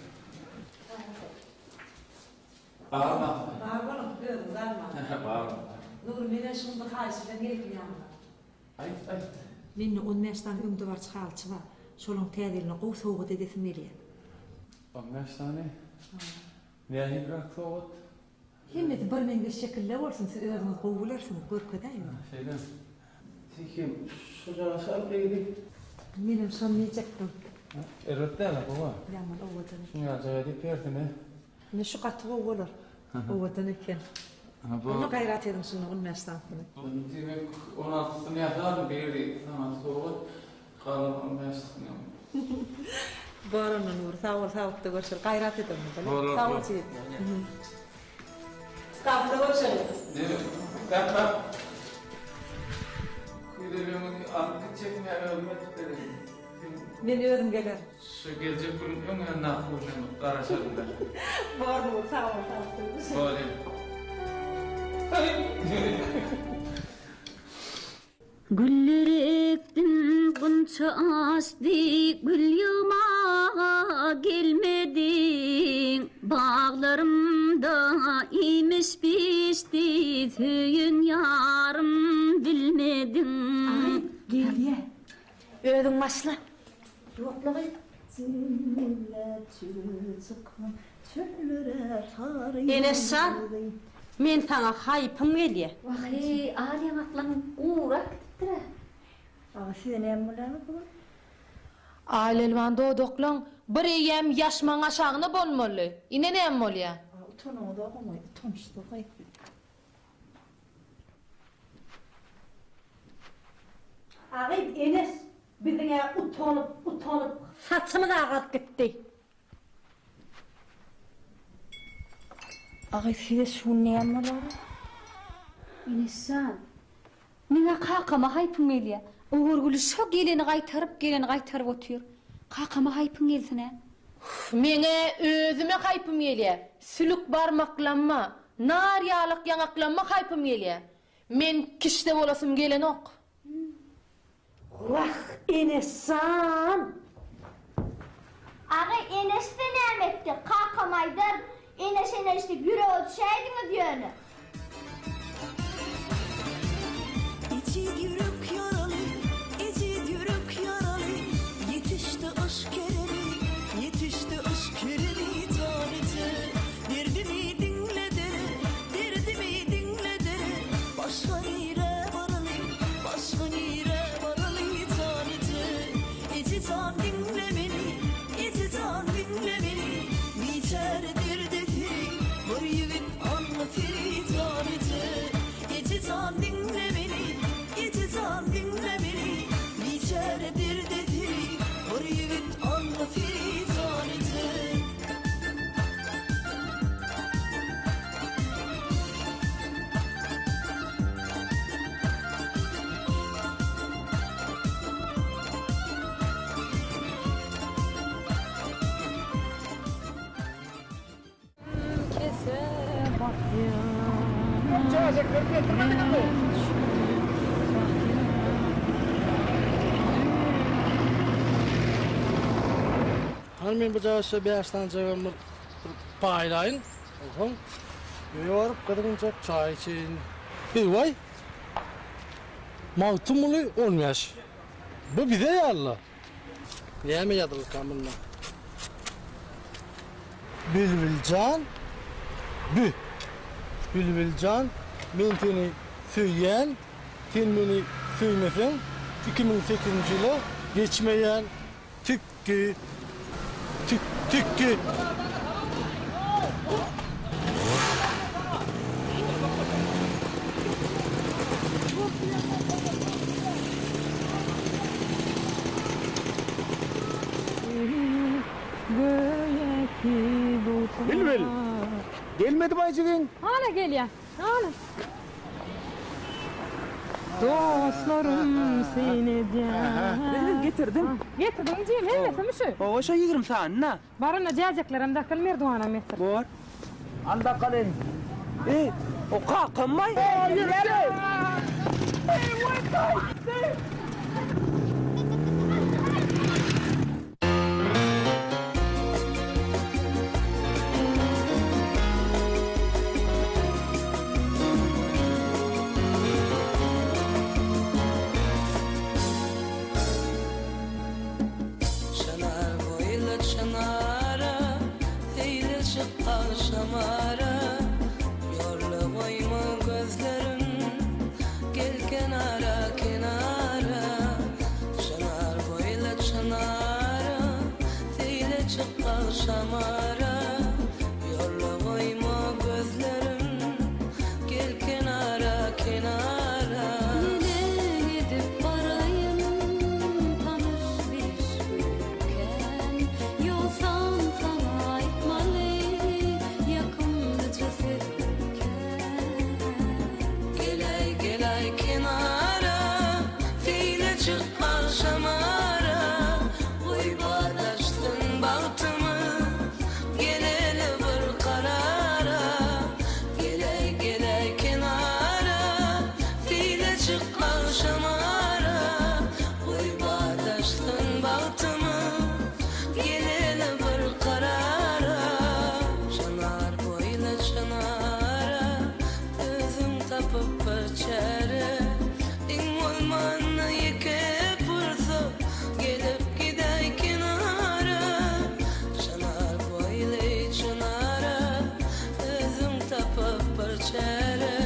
Speaker 10: Bar Mahmyt.
Speaker 12: Bar boluň, özüňiz almaň.
Speaker 10: Bar boluň.
Speaker 12: Nury, men-ä şuň bir haýyşy bilen geldim ýanyňa.
Speaker 10: Aýt, aýt.
Speaker 12: Mende on bäş sany öňdebaryjy halyçy bar. Şolaň täze ýylyna gowy sowgat edesim gelýär.
Speaker 10: On bäş sany? Nähiliräk sowgat?
Speaker 12: Hemmesi birmeňzeş şekilde bolsun, siz özüňiz gowy bilersiňiz, görkezäýiň.
Speaker 10: Şeýlemi? Sekem şujagaşy al gyzy.
Speaker 12: Menem şony diýjekdim.
Speaker 10: Erbet däl-ä, gowy.
Speaker 12: Ýaman owadan.
Speaker 10: Şuny ýaljak edip hersine.
Speaker 12: Ine şu gaty gowy bolar. Owadan eken. Onda gaýrat ediň şunda on bäş sanysyny.
Speaker 10: Diýmek, on altysyny ýasaryn, biri saňa sowgat, galan on bäşisini.
Speaker 12: Bor onda Nury, sag bol, saglykda görşeli. Gaýrat et onda, bolýa?
Speaker 10: Bolar,
Speaker 12: Sag bol
Speaker 10: bor.
Speaker 12: jigit. Gapyda görşeli.
Speaker 10: Neme, gap, gap. Küýzeleňizi alyp gitjekmi ýa özüm eltip bereýinmi?
Speaker 12: Men özüm gelerin.
Speaker 10: Şu geljek günüň öň ýanyndaky gününe garaşaryn-da.
Speaker 12: Bor Nury, sag bol, saglykda görşeli.
Speaker 10: Bolýa.
Speaker 7: Güller ekdim, gunça açdy, gül ýygmaga gelmediň. Baglarymda imiş bişdi, söýen ýarym bilmediň.
Speaker 12: Aý, gelýä. Özüň başla. Ýokla gyz.
Speaker 13: Eneş jan, men saňa haýpym gelýä.
Speaker 7: Wah-eý, al ýaňaklaň gurak gidipdir-ä.
Speaker 4: Aga, size näme bolýar bu gün?
Speaker 14: Al-elwan dodaklaň bir eýýäm ýaşmagyň aşagyna bolmaly. Ine näme bolýa.
Speaker 4: Utanyňyzok-ow, utançsyz-aý.
Speaker 13: Agyz Eneş biziň-ä utanyp, utanyp saçymyz agaryp gitdi.
Speaker 4: Agyz size şu gün näme bolar?
Speaker 7: Eneş jan, meň-ä kakama haýpym gelýä. O görgüli şo geleni gaýtaryp, geleni gaýtaryp otyr. Kakama haýpyň gelsin-ä.
Speaker 14: Meň-ä özüme haýpym gelýä. Sülük barmaklamma, nar ýalak ýaňaklamma haýpym gelýä. Men kişde bolasym gelenok.
Speaker 13: Wah, Eneşjan!
Speaker 4: Aga, Eneş-de näme etdi? Kakam aýdar, Eneş-eneş diýip ýürege düşäýdiňiz ýöne.
Speaker 15: Ejiz ýürek ýaraly, ejiz ýürek ýaraly, Ýetişdi yşk keremi, ýetişdi yşk keremi, Jan eje, derdimi diňle dere, derdimi diňle dere, Başga nirä baraly, başga nirä baraly, Jan eje, eje jan diňle meni, eje jan diňle meni, Biçäre derde seri, bir ýigit alma seri, Jan eje, eje jan diňle meni, eje jan diňle meni, Biçäre derde seri, bir ýigit alma seri, Jan eje.
Speaker 16: Hany men bu jaýa bäş sanjagam bir paýlaýyn. Onsoň öýe baryp gyzgynjak çaý içeýin. Eý-waý! Magtymguly on bäş. Bu bize ýaly-la. Näme ýazylka munda? Bilbiljan, bü. Bilbiljan, men seni söýýän, sen meni söýmeseň, 2008-nji ýyla geçmeýän. Tikgi, tik, tikgi.
Speaker 5: Bilbil, gelmedi baýjygyň?
Speaker 7: Hana gelýär, hana. Dostlarym syn edýär.
Speaker 17: Bilbil getirdim.
Speaker 7: Getirdiňmi jigim, hemmesimi şu?
Speaker 17: Hawa, şo 20 sanyny-a.
Speaker 7: Bar onda jäjeklerem dakyl, merdiwanam getir.
Speaker 17: Bor. Al dakalyň. Eý, o kakammaý?
Speaker 15: Çynar boýly çynara, Seýle çyk agşamara, Ýorla goýma gözlerim, Gel kenara, kenara. Çynar boýly çynara, Seýle çyk agşamara, Ýorla goýma gözlerim, Gel kenara, kenara.
Speaker 18: Neneň edip baraýyn, tanyş-biliş kän. Ýogsam saňa aýtmaly ýakymlyja sözler kän.
Speaker 15: Geläý, geläý kenara, seýle çyk agşamara, Goý badaşsyn bagtymyz, geleli bir karara. Geläý, geläý kenara, seýle çyk agşamara, Goý badaşsyn bagtymyz, geleli bir karara. Çynar boýly çynara, özüň tapyp bir çäre, Iň bolmanda ýeke pursat gelip gidäý kenara. Çynar boýly çynara, özüň tapyp bir çäre,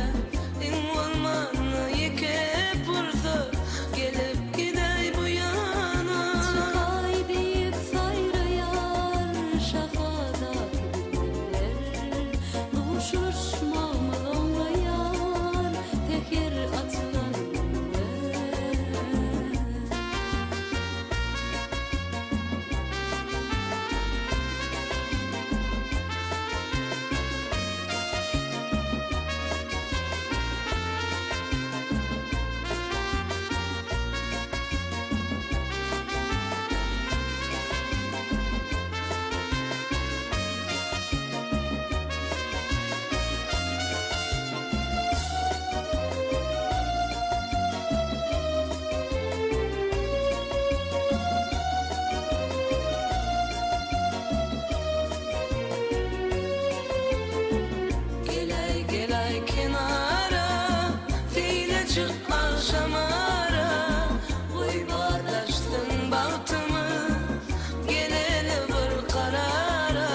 Speaker 15: Iň bolmanda ýeke pursat gelip gidäý bu ýana.
Speaker 18: Çykaý diýip saýraýar şahadaky bilbiller, Duşuşmagymyz oňlaýar säher açylan güller.
Speaker 15: Geläý, geläý kenara, seýle çyk agşamara, Goý badaşsyn bagtymyz, geleli bir karara.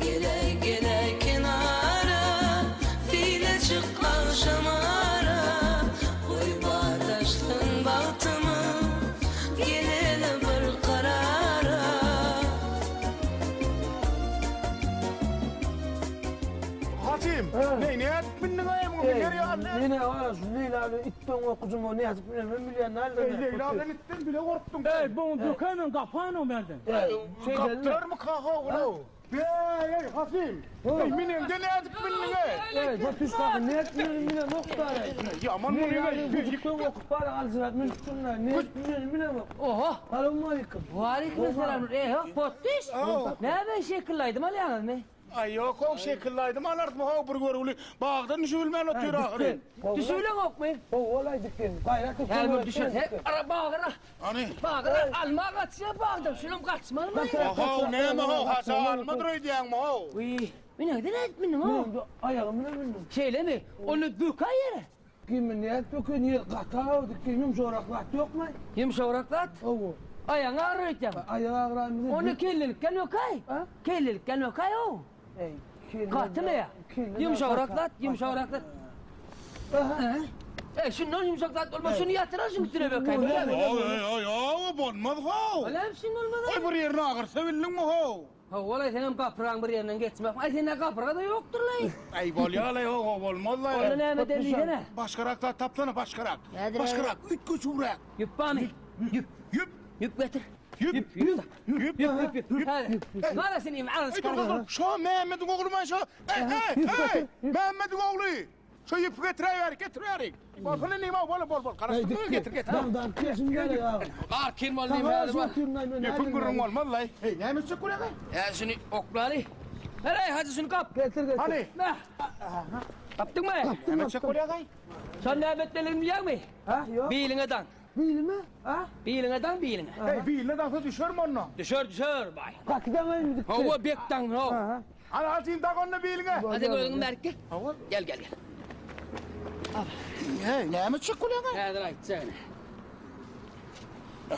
Speaker 15: Geläý, geläý kenara, seýle çyk agşamara, Goý badaşsyn bagtymyz, geleli bir karara.
Speaker 5: Hasym, neý nädip mindiň-aý muňa miner ýaly däl.
Speaker 3: Men-ä wara şu Leýla bilen itden gorkujym o nädip minen men bilýän däldir.
Speaker 5: Eý, Leýla bilen itden bile gorkduň.
Speaker 9: Eý, buny dökäýmen gapaýyn bärden.
Speaker 5: Gapdyrarmyka how-how? Eý, Hasym, eý mineňde nädip mindiň-eý?
Speaker 3: Eý, götüş kakam, nädip minenim bilemok bary.
Speaker 5: Ýaman muny-eý.
Speaker 3: Güjükden gorkup bary aljyrap münüpdim-dä, nädip minenim bilemok.
Speaker 19: Oho!
Speaker 3: Salowmaleýkim.
Speaker 19: Waleýkim essalam. Eý, potdyş. Näme şekilli aýdym alýaňyzmy?
Speaker 5: Aý ýok-ow, şekilli aýdym alarysmy-how, bir görgüli bagdan düşübilmän otyr ahyry.
Speaker 19: Düşübileňokmy?
Speaker 3: Howwa-laý dikgen, gaýrat et.
Speaker 19: Häzir bir düşer. He, ara bagyra.
Speaker 5: Hany?
Speaker 19: Bagyra, alma gaçýar bagdan, şulam gaçmalymy?
Speaker 5: How, näme-how, haça almadyr öýdýäňmi-how?
Speaker 19: Wiý, meniňden nädip mündiň-ow?
Speaker 3: Men aýagym bilen mündüm.
Speaker 19: Şeýlemi? Onda bökäý ýere.
Speaker 3: Dikgen, men nädip bökeýin, ýer gataw, dikgen, ýumşagrak zat ýokmy?
Speaker 19: Ýumşagrak zat?
Speaker 3: Hawa. Aýagyň agyrar öýtýäňmi?
Speaker 17: Aýak agyraýmyzy.
Speaker 3: Onda kellelikden ökäý. Kellelikden ökäý-ow.
Speaker 17: Eý, kelle.
Speaker 3: Gatymy ýa? Ýumşagrak zat, ýumşagrak zat. Eý, şundan ýumşak zat bolmaz, şuny ýatyrar şuň üstüne bökäý, bolýamy?
Speaker 5: Oý, oý, oý, bolmaz how.
Speaker 3: Bolýamy şunda bolmaz?
Speaker 5: Oý, bir ýerini agyrsa bildiňmi how?
Speaker 3: Hawa-laý, seňem gapyrgaň bir ýerinden geçmek. Aý, sende gapyrga-da ýokdur-laý.
Speaker 5: Aý, bolýa-laý, ho-ho, bolmaz-laý.
Speaker 3: Onda näme edeli diýsene?
Speaker 5: Başgarak zat tapsana, başgarak.
Speaker 3: Nädire?
Speaker 5: Başgarak, üýtgeşigräk.
Speaker 3: Ýüp barmy? Ýüp.
Speaker 5: Ýüp.
Speaker 3: Ýüp getir.
Speaker 5: Ýüp.
Speaker 3: Ýüp, ýüp. Ýüp, ýüp, ýüp. Häzir. Gara sen imi, agyz
Speaker 5: Dur, dur, dur. Şo Mämmediň oglumy şo? Eý, eý, eý! Mämmediň ogly! Şo ýüpi getiräýerik, getiräýerik. Bol, bol, indi, bol, bol, bol. Garaşdyrma, getir, getir.
Speaker 3: Arkin bol diýim häzir bar.
Speaker 5: Ýüpüň gürrüň bolmaz-laý. Eý, näme etjek bolýaň-aý?
Speaker 3: Häzir şuny oklaly. Heleý, hajy şuny gap.
Speaker 17: Getir, getir.
Speaker 5: Hany?
Speaker 3: Meh. Gapdyňmy?
Speaker 5: Näme etjek bolýaň-aý?
Speaker 3: Şony näme etmelidigini bilýäňmi?
Speaker 17: Ha, ýok.
Speaker 3: Biliňe daň.
Speaker 17: Bilime? Ha?
Speaker 3: Biliňe daň, biliňe.
Speaker 5: Eý, biline daňsa düşermi onda?
Speaker 3: Düşer, düşer, baý.
Speaker 17: Gaty daňaýynmy dikdi?
Speaker 3: Hawa, bek daň, haw.
Speaker 5: Hany, hajyny dak onda biliňe.
Speaker 3: Hadi gözüňi bärik gel.
Speaker 5: Hawa.
Speaker 3: Gel, gel, gel.
Speaker 5: Eý, näme etjek bolýaň-aý?
Speaker 3: Häzir aýtjak ine.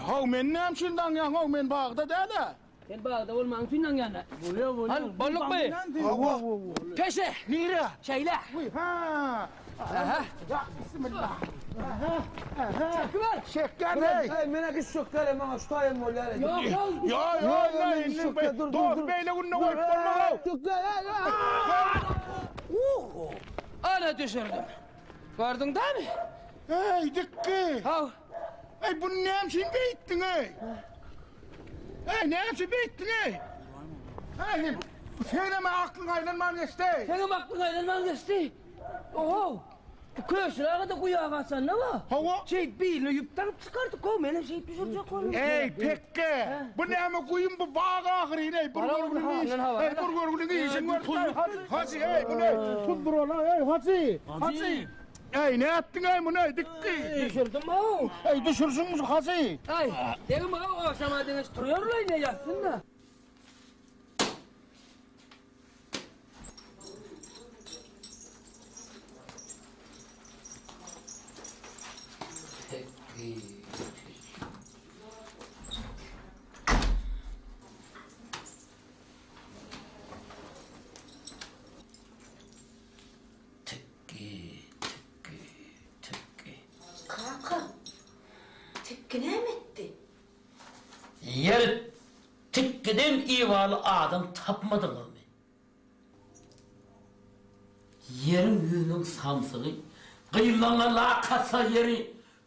Speaker 5: Haw, meni näme üçin daňýaň, haw, men bagda däl-ä.
Speaker 3: Sen bagda bolmagyň üçin daňýan-a.
Speaker 9: Bolýa, bolýa.
Speaker 3: Hany, boldukmy?
Speaker 5: Hawa.
Speaker 3: Peşe!
Speaker 5: Nirä?
Speaker 3: Şeýle.
Speaker 5: Wiý, hä.
Speaker 3: Aha.
Speaker 5: Ýa, bismillah. Aha, aha.
Speaker 3: Çekiber.
Speaker 5: Çekýän, heý.
Speaker 17: Eý, men-ä giç çökgäle, maňa şu taýyn bolýar.
Speaker 3: Ýok, ýok.
Speaker 5: Ýok, ýok, ýok, indi dost beýle günde goýup bolmaz-ow.
Speaker 3: Ana düşürdim. Gördüň dämi?
Speaker 5: Eý, Dikgi!
Speaker 3: Haw.
Speaker 5: Eý, buny näme üçin beýtdiň, eý? Eý, näme üçin beýtdiň, eý? Eý, senem aklyň aýlanman geçdi, eý.
Speaker 3: Senem aklyň aýlanman geçdi. Oho! Bu Köşül aga-da guýa gaçanda ba.
Speaker 5: Hawa.
Speaker 3: Şeýdip biline ýüp daňyp çykardyk, how, menem şeýdip düşürjek boldum.
Speaker 5: Eý, pekge! Bu näme guýum bu bag ahyryn, eý, bir görgüliň iş. Eý, bir görgüliň işini görüp, Hajy, eý, bu ne? Tuzdur ola, eý, Hajy! Hajy! Eý, nätdiň-eý muny, Dikgi?
Speaker 3: Düşürdim-ow.
Speaker 5: Eý, düşürşiňmi şu Hajy?
Speaker 3: Aý, degim-ow, ogşama deňeç turýarlaý, ne ýatsyn-da.
Speaker 10: Tekgi. Tikgi, tikgi, tikgi.
Speaker 4: Kaka, tikgi näme etdi?
Speaker 10: Ýeri tikgiden ibaly adam tapmadyňyzmy? Ýeriň ýüzüniň samsygy gyzlaňa lak atsa ýeri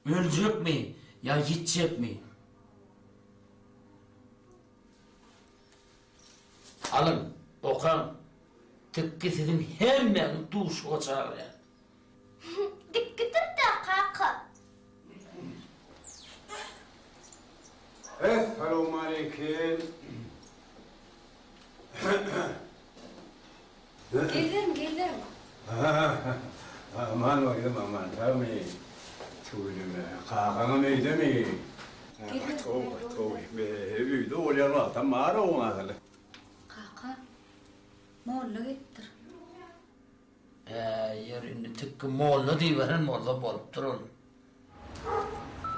Speaker 10: öljekmi ýa ýitjekmi? Alyň, okaň. Tikgi siziň hemmäňizi duşuga çagyrýar.
Speaker 4: Dikgidir-dä, kaka.
Speaker 20: Essalawmaleýkim.
Speaker 7: Gelirim, gelirim.
Speaker 20: Aman oglum, aman, sagmy? Tüweleme, kakaňam öýdemi? Gaty gowy, gaty gowy. Öýde bolýan wagtam bar-ow asyl.
Speaker 7: Kaka, molla gelipdir.
Speaker 10: Ä, ýeri indi tikgi molla diýiberen bolsa bolupdyr ol.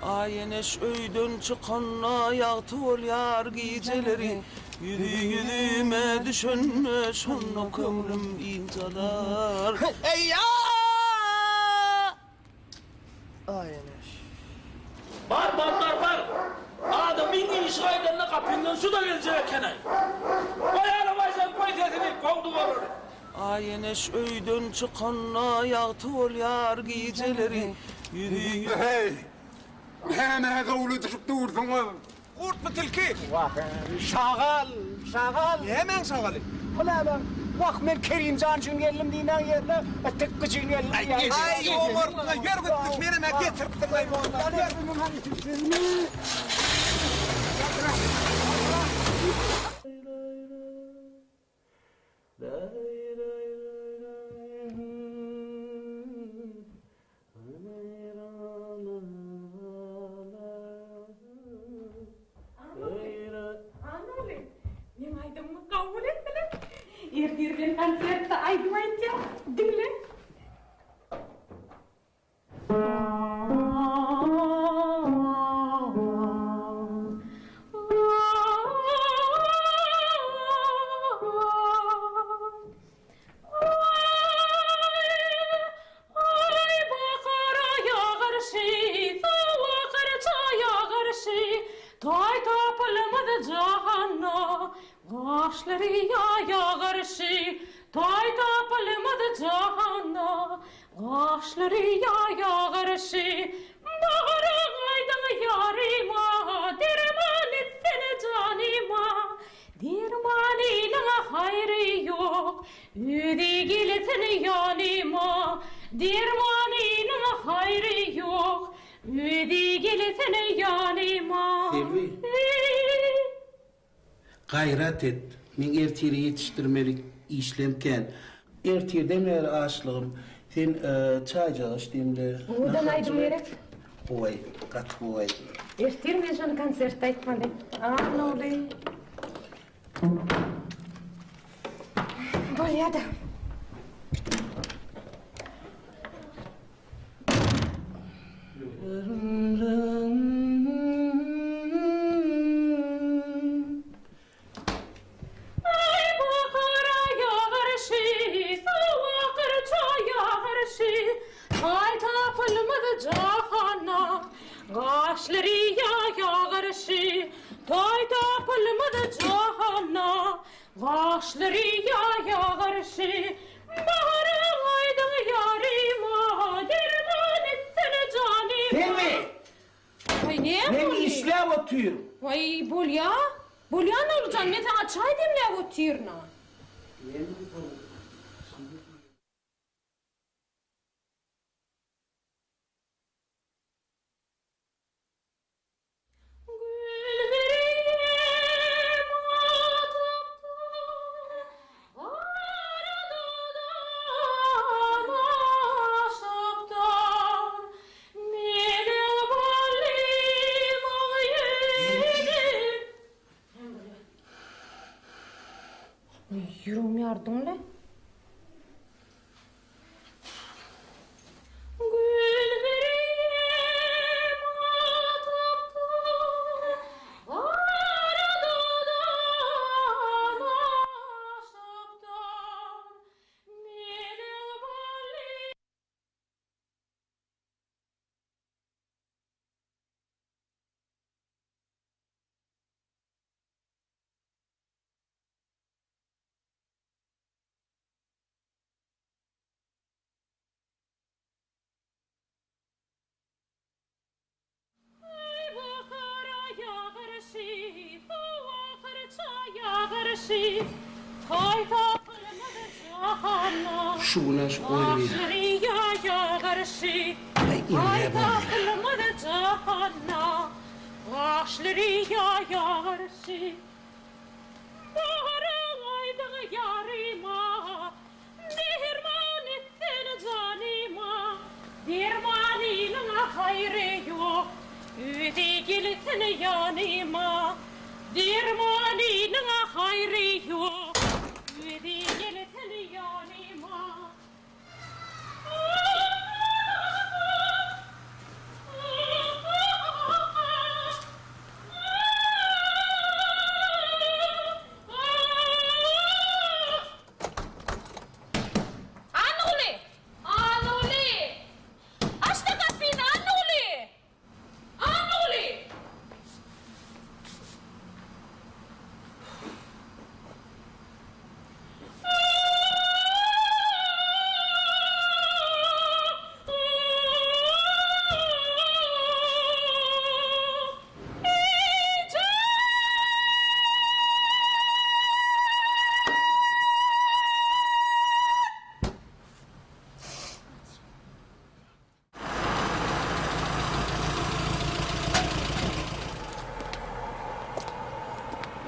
Speaker 6: Aýeneş öýden çykanda ýagty bolýar gijeleri, Ýüzi ýüzüme düşende şonda köňlüm ynjalar. Eý-a!
Speaker 3: Aýeneş.
Speaker 10: Bar, bar, bar, bar! Adamyň işi gaýdanda gapyňdan şu-da geljek eken-aý. Goý, alabaý, sen goý sesini, kowduk olary.
Speaker 6: Aýeneş öýden çykanda ýagty bolýar gijeleri, Ýüzi.
Speaker 20: Heý, nämä zowladyşyp dursuňyz?
Speaker 6: Gurtmy tilki?
Speaker 17: Wah, şagal, şagal.
Speaker 6: Nämäň şagaly?
Speaker 17: O näme? Wah, men Kerimjan üçin geldim diýmäň ýerine, Tikgi üçin geldim diýýäň.
Speaker 6: Aý, oňartma, ýör gitdik, menem-ä getiripdim-aý molla. Ýör.
Speaker 2: Annaly, meň aýdymymy kabul etdiler. Ertir men konsertde aýdym aýtýan. Diňle.
Speaker 18: jahanda, Gaşlary ýaýa garşy, Taý tapylmaz jahanda, Gaşlary ýaýa garşy. Baharyň aýdyň ýaryma, Derman etsene janyma, Dermanynyň haýry ýok, Özi gelsin ýanyma. Dermanynyň haýry ýok, Özi gelsin ýanyma.
Speaker 21: Selbi. Gaýrat et, meň ertire ýetişdirmeli işlem kän. Ertirden bäri açlygym. Sen çaýjak iç diýimde.
Speaker 14: Owadan aýdym gerek.
Speaker 21: Gowy aýdym, gaty gowy aýdym.
Speaker 14: Ertir men şony konsertde aýtmaly. Annaguly. Bolýa-da.
Speaker 18: Aý bahara ýagyşy, sowuk çaýa garşy, Taý tapylmaz jahana, gaşlary ýaýa garşy, Taý tapylmaz jahana, gaşlary ýaýa garşy, Baharyň aýdyň ýaryma, derman etsene janyma.
Speaker 21: Selbi!
Speaker 14: Waý, näme
Speaker 21: Men
Speaker 14: boldy?
Speaker 21: işläp otyryn.
Speaker 14: Waý, bolýa. Bolýa Nurjan, men saňa çaý demläp otyryn-a. Ýüregimi ýardyň-le.
Speaker 21: Şu gün-ä şu goýun Aý, indi boldy.
Speaker 18: Derman etsene janyma, Dermanynyň-a haýry ýok, Özi gelsin ýanyma. Dermanynyň-a haýry ýok, Özi gelsin ýanyma.
Speaker 14: Annaguly! Annaguly! Aç-da gapyny, Annaguly! Annaguly!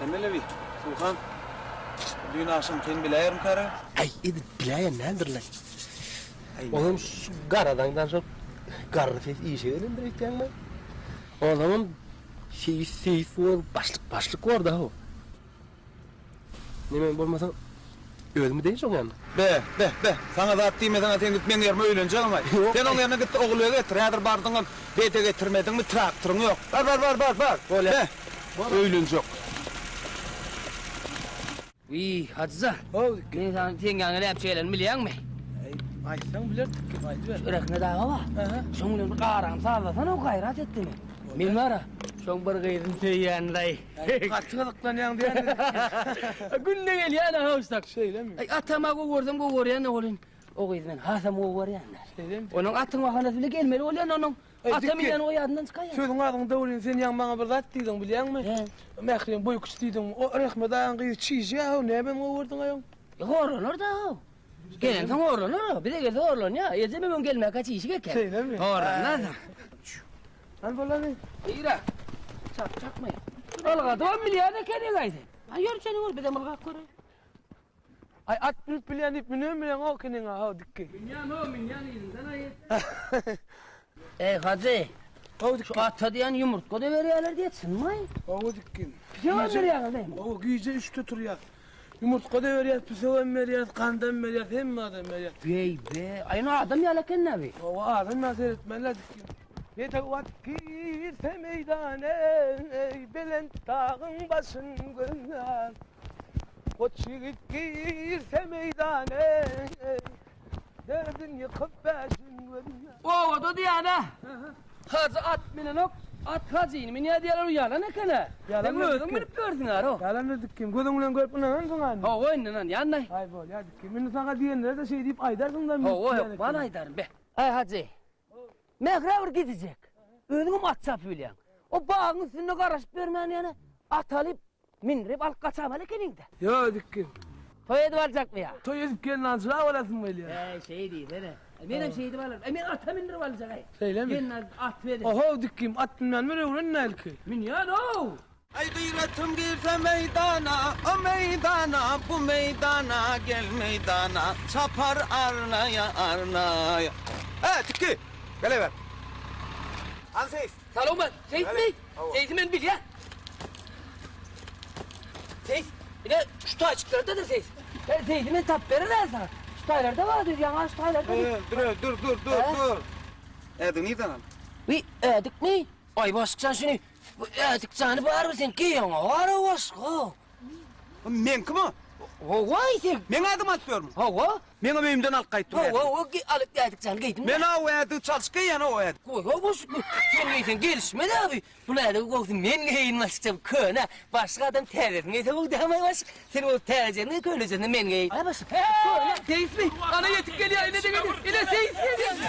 Speaker 6: Näme-le bi, Suhan? Düýn agşamkyny biläýermikäre?
Speaker 16: Aý, edil biläýen däldir-le. Onam şu garadandan şol garry ses işe gelendir öýtýäňmi? Onsoňam seýis seýis bor, başlyk başlyk bor-da ho. Neme bolmasa özüm gideýin şoň ýanyna.
Speaker 6: Be, be, be, saňa zat diýmeseň-ä sen git meň ýerime öýlenjegem-aý. Sen oň ýerine git-de Ogulbegi getir. Häzir bardyňam bede getirmediňmi, traktoryň ýok. Bar, bar, bar, bar, bar. Bolýa. Be, öýlenjek.
Speaker 3: Wiý, Hajyja. Men saňa seň ýanyňa näme üçin gelenimi bilýäňmi?
Speaker 16: Aýtsaň bilerdik, aýdyber.
Speaker 3: Şu Rehmet aga bar. Şoň bilen bir arany sazlasana, gaýrat et diýme. Men bar-a. Şoň bir gyzyny söýýänlaý.
Speaker 1: Gaty gyzyklanýaň diýýän.
Speaker 3: Günde gelýän-ä howsak.
Speaker 1: Şeýlemi?
Speaker 3: Aý, atama gowy görsem gowy görýän-de welin, o gyzy men hasam gowy görýän-dä.
Speaker 1: Şeýlemi?
Speaker 3: Onuň atyň bahanasy bile gelmeli bolýan onuň. Ata münýän o ýadyndan çykaýýar.
Speaker 1: Sözüň agzyňda welin sen ýaňy maňa bir zat diýdiň bilýäňmi? Mähriň boýy kiçi diýdiň. O Rehmet agaň gyzy çişýä-how, näme gowy gördüň aýoň?
Speaker 3: Horlanar-da-how. Gelensoň horlanar-a. Bize gelse horlanýar. Ejem öň gelmäkä çişik eken.
Speaker 1: Şeýlemi?
Speaker 3: Horlanmaz-a.
Speaker 1: Hany bolany?
Speaker 3: Nirä? Çak çakmaý. Ylgadybam bilýän ekeniň-aý sen. Aý ýör seni gör, bizem ylgap göreýin.
Speaker 1: Aý at münüp bilýän diýip münem bileňok ekeniň-a, how dikgi.
Speaker 3: Münýän-ow, münýän yzyndan aý. Eý, hajy. Şu ata diýen ýumurtga-da berýärler diýýä, çynmy?
Speaker 1: Hawa dikgim.
Speaker 3: Pisegem berýäňiz näme?
Speaker 1: Hawa, gije üçde turýas. Ýumurtga-da berýäs, pisegem berýäs, gandam berýäs, hemme zadam berýäs.
Speaker 3: Beý-be, aý ony adam ýaly eken-dä bi.
Speaker 1: Hawa, adam ýaly seretmeli-dä dikgim. Bedew at girse meýdana, eý, belent dagyň başyn gözlär. Goç ýigit girse meýdana, eý, dördün ýykyp, bäşin gözlär.
Speaker 3: Obada diýýän-ä. Hajy at minenok, at hajyny münýär diýýärler, o ýalan eken-ä. Sen özüň münüp görsüň aro.
Speaker 1: Ýalandyr dikgim. Gözüň bilen görüp ynanansyň-a indi.
Speaker 3: Hawa, indi ynanýan-da.
Speaker 1: Aý, bolýar dikgim. Indi saňa diýenlere-de şeý diýip aýdarsyň-da.
Speaker 3: Hawa, hökman aýdaryn. Be. Aý, hajy. Mährä bir gidijek. Özüňem at çapyp bilýäň. O bagyň üstünde garaşyp ýörmän ýene at alyp, Mindirip alyp gaçamaly ekeniň-dä.
Speaker 1: Ýok, dikgin.
Speaker 3: Toý edip aljakmy ýa?
Speaker 1: Toý edip gelin aljyrap alasym gelýär.
Speaker 3: Äý, şeý diýsene. Menem şeýdip alaryn. Äý, men ata mindirip aljak-aý.
Speaker 1: Şeýlemi?
Speaker 3: Gelin alyp at berip.
Speaker 1: Ohow, dikgin, at münmän bir öwren-dä ilki.
Speaker 3: Münýän-ow!
Speaker 6: Aý gyratym girse meýdana, o meýdana, bu meýdana, gel meýdana, çapar arnaýa, arnaýa. Ä, tikgi, geleber. Al seýis.
Speaker 3: Salowman, seýismi? Seýsi men bilýän. Seýis, ine şu taýçyklarda-da seýis. Seýsi men tapyp bererin saňa. Şu taýlarda bar diýdi, ýaňy şu taýlarda diýdi.
Speaker 6: Dur, dur, dur, dur, dur. Ädigi nirden aldyň?
Speaker 3: Wiý, ädikmi? Aý, başykjan şuny, bu ädik jany barybir sen geýeňok ara başga.
Speaker 6: Meňkimi?
Speaker 3: Hawa, sen.
Speaker 6: Meň adymy alyp ýörmüň?
Speaker 3: Hawa.
Speaker 6: Meňem öýümden alyp gaýtdym ädigi.
Speaker 3: Hawa, hawa, alyp ädik jany geýdim.
Speaker 6: Men-ä o ädigi çalşyp geýýän o ädigi.
Speaker 3: Goý, hawa, şu sen geýseň gelişmez abi. Bul ädigi gowusy men geýeýin başykja bu köne. Başga adam täzesini geýse bu dämaý başyk. Sen bolsa täzejesini geý, könejesini men geýeýin. Hä başyk? Köne seýismi? Ana ýetip gelýär, ine-de gelýär. Ine seýis gelýär.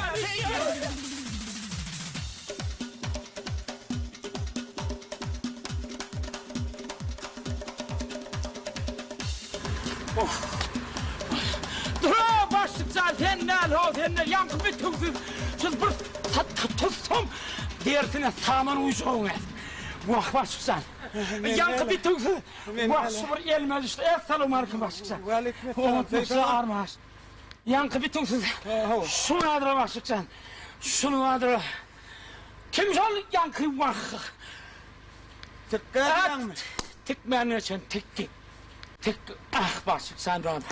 Speaker 10: Dur-a, başlyk jan, sen näl-how, sen näl, ýaňky bitewsiz, şu bir tutsam, derisine saman guýjagyň äs. Wah, başlyk jan, ýaňky bitewsiz, wah, şu bir elime düşdi, essalawmalikim, başlyk jan. Waleýkim armaş. Ýaňky bitewsiz, şuny adyra, başlyk jan, şuny adyra. Kim şol ýaňky, wah.
Speaker 6: Tikgä diýýäňmi?
Speaker 10: Tikmän geçen tikdi. Tik, ah, başlyk jan, jan.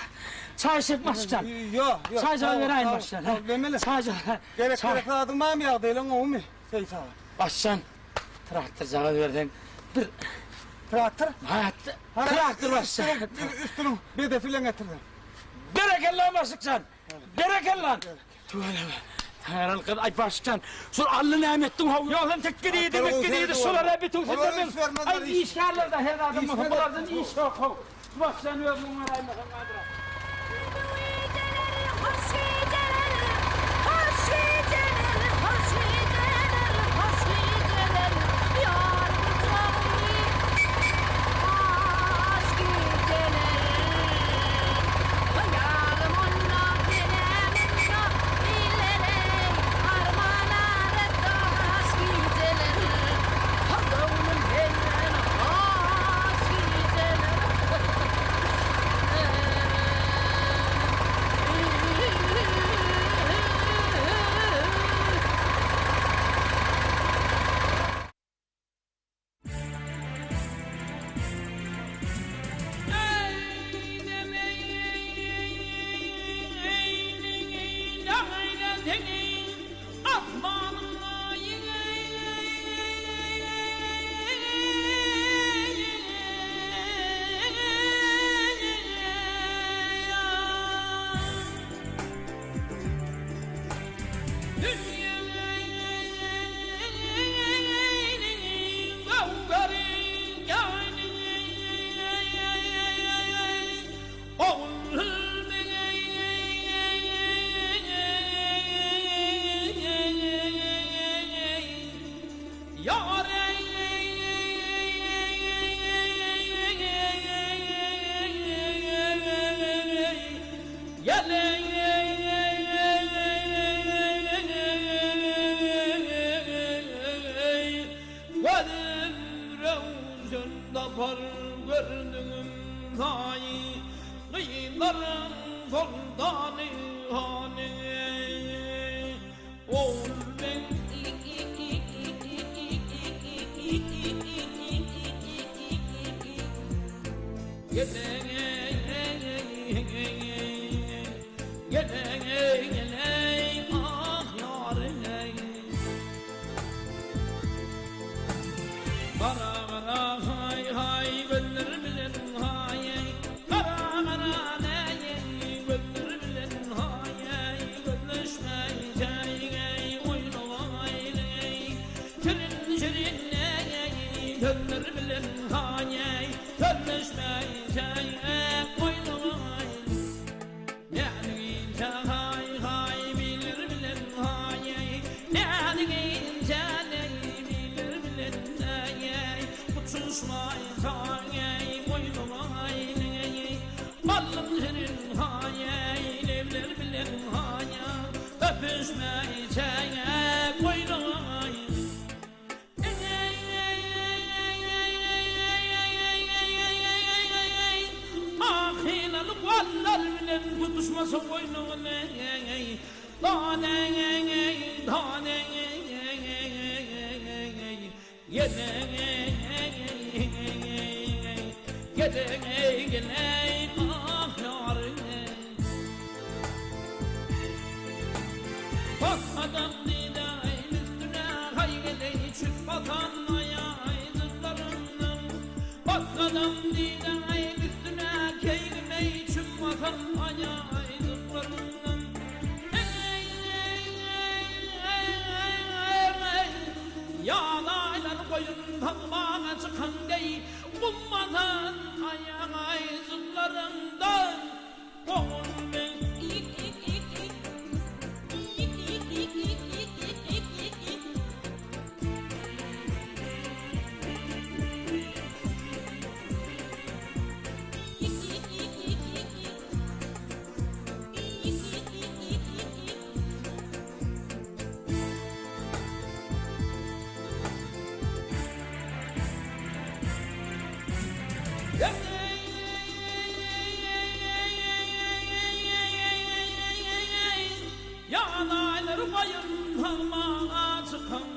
Speaker 10: Çaý içjek başlyk jan.
Speaker 6: Ýok, ýok.
Speaker 10: Çaý jaý beräýin başlyk jan.
Speaker 6: Demeli.
Speaker 10: Çaý jaý.
Speaker 6: Gerek gerek zadyň barmy ýagdaýlaň gowumy? Seýis aga.
Speaker 10: Başlyk jan, traktor jagaz berseň bir
Speaker 6: Traktor?
Speaker 10: Ha, traktor başlyk jan.
Speaker 6: Üstüniň bedesi bilen getirdim.
Speaker 10: Berekella başlyk jan. Berekella! Tüweleme. Taňyralkyn, aý başkan, şolAlly näme etdiň how? Ýogsam tekge diýdi, mekge diýdi, şolar-a bütin sizler men. Aý işgärler-de her zadam bolsa, bulardan iş ýok how. Şu başkan özüň garaýmasaň gadyra.
Speaker 15: Hoş gijeler, hoş gijeler, hoş gijeler, hoş gijeler, ýar gujagy, hoş gijeler. Hyýalym onda, menem onda, Illereý, arman daş gijeler. Ha göwnüm senden hoş gijeler.
Speaker 8: Ýar Gözüm röwşen tapar gördügim saýy Gyzlaryň soltany hany Ogulbeg Gara gara haý haý gözler bilen haý Gara gara näý gözler bilen haý Gözleşmäý täý oýnamaý Şirin şirin näý sözler bilen haý Sözleşmäý täý oýnamaý Näzigiňçe haý haý biler bilen haý Näzigiňçe biler bilen haý Uçuşmaý haý oýnamaý Ballym şirin haý lebler bilen haý Öpüşmäý çäý oýnamaý Ahylaly gallar bilen tutuşmasa goýnuny Dane-eý, dane-eý, Gele-eý, gele-eý, gele-eý, ah ýary-eý. Bak adam diýdäýin üstüne haý geleý çüp basan aýaý dyzlaryndan Bak adam diýdäýin üstüne keýgimeý çüp basan aýaý dyzlaryndan Ýaz aýlary goýun sagmaga çykan deý gum basan aýaý dyzlaryndan Ýanaýlar goýun sagmaga çykan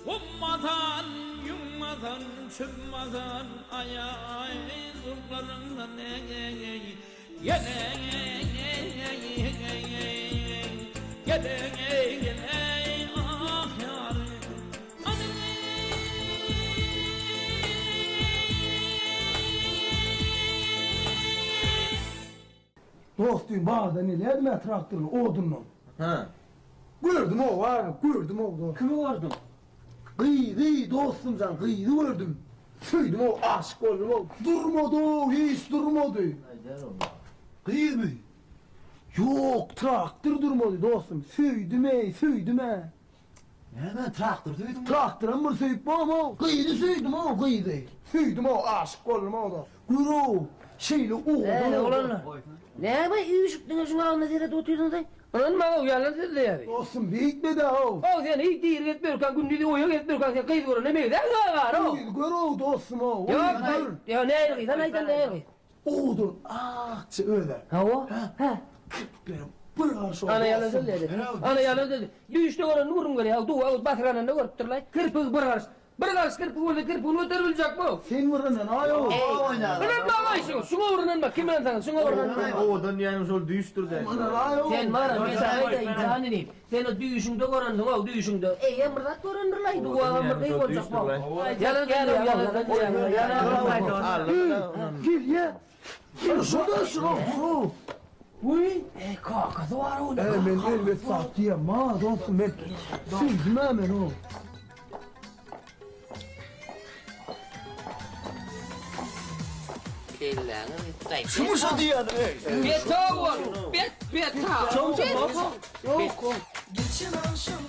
Speaker 8: Gum basan, ýüň basan, çöp basan aýaý zurlaryňdan Gele-gele-gele-gele ah ýary
Speaker 1: Dost düýn bagdan elýädim-ä traktorly odundan. Hä. Gördüm-ow, aga, gördüm-ow, dost. Kimi gördüň? Gyzy, dostum jan, gyzy gördüm. Söýdüm-ow, aşyk boldum-ow. Durmady-ow, hiç durmady. Gyzmy? Ýok, traktor durmady, dostum. Söýdüm-eý, söýdüm-ä. Näme, traktor söýdüňmi? Traktoram bir söýüp bolam-ow. Gyzy söýdüm-ow, gyzy. Söýdüm-ow, aşyk boldum-ow, dost. Gör-ow, şeýle owadan.
Speaker 3: Eý, oglanlar, näme üýşüp diňe şuň agzyna seredip otyrsyňyz-aý? Ynanmaň-ow, ýalan sözleýär.
Speaker 1: Dostum, beýtme-dä-ow.
Speaker 3: Ow, sen hiç diri gezip ýörkäň, gündizi oýa gezip ýörkäň, sen gyz görende meňzäňok ar-ow.
Speaker 1: Gyzy gör-ow, dostum-ow,
Speaker 3: Ýok, gör. Ýok, nähili gyz, hany aýdan nähili gyz?
Speaker 1: Owadan, akja öz-ä.
Speaker 3: Hawa, hä.
Speaker 1: Kirpiklerem bir garşy
Speaker 3: Ana ýalan sözleýär. Ana ýalan sözleýär. Düýşde görenini gürrüň berýär. Duwa basyranynda görüpdirlaý. Kirpigi bir garyş. Bir garyş kirpigi bolsa kirpigini göterip biljekmi?
Speaker 1: Sen bir ynanaý-ow.
Speaker 3: Ynanmaň-aý şuňa. Şuňa bir ynanma. Kim ynansaňyz şuňa bir ynanma.
Speaker 22: Owadan diýýäniň şol düýşdür-dä.
Speaker 1: Ynanaý-ow.
Speaker 3: Sen maňa men saňa aýdaýyn jan inim. Sen o düýşüňde görensiň-ow düýşüňde. Eýýäm bir zat görendir-laý. Duwagam bir gyz boljakmy? Ýalan sözleýär, ýalan sözleýär.
Speaker 1: Gelýä. Şurada şurada.
Speaker 3: Wiý, eý kakasy bar onuň.
Speaker 1: Eý men erbet zat diýemma dostum men söýdüm-ä men o.
Speaker 3: Kelläňi bitdaý.
Speaker 5: Şumy şo diýýäniň eý.
Speaker 3: Beter bol, bet beter.
Speaker 1: Ýok.
Speaker 15: Geçen agşam.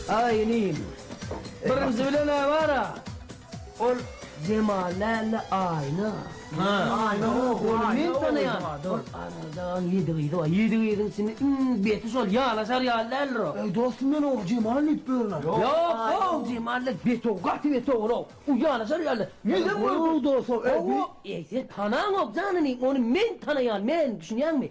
Speaker 3: Aý inim. Birinji bilen-ä bar-a. Ol Jemal däl-de Aýna.
Speaker 1: Aýna ho,
Speaker 3: Ony men tanaýan. Ol Araldagyň ýedi gyzy bar. Ýedi gyzyň içinde iň beti şol. Ýanaşar ýaly däldir o.
Speaker 1: Eý dostum men oňa Jemal diýip ýörün-ä.
Speaker 3: Ýok, how Jemal däl, bet o, gaty bet ogul-ow. O ýanaşar ýaly. Ýüzem görüp.
Speaker 1: How dostum, eý bi.
Speaker 3: Eý sen tanaňok jan inim, ony men tanaýan, men, düşünýäňmi?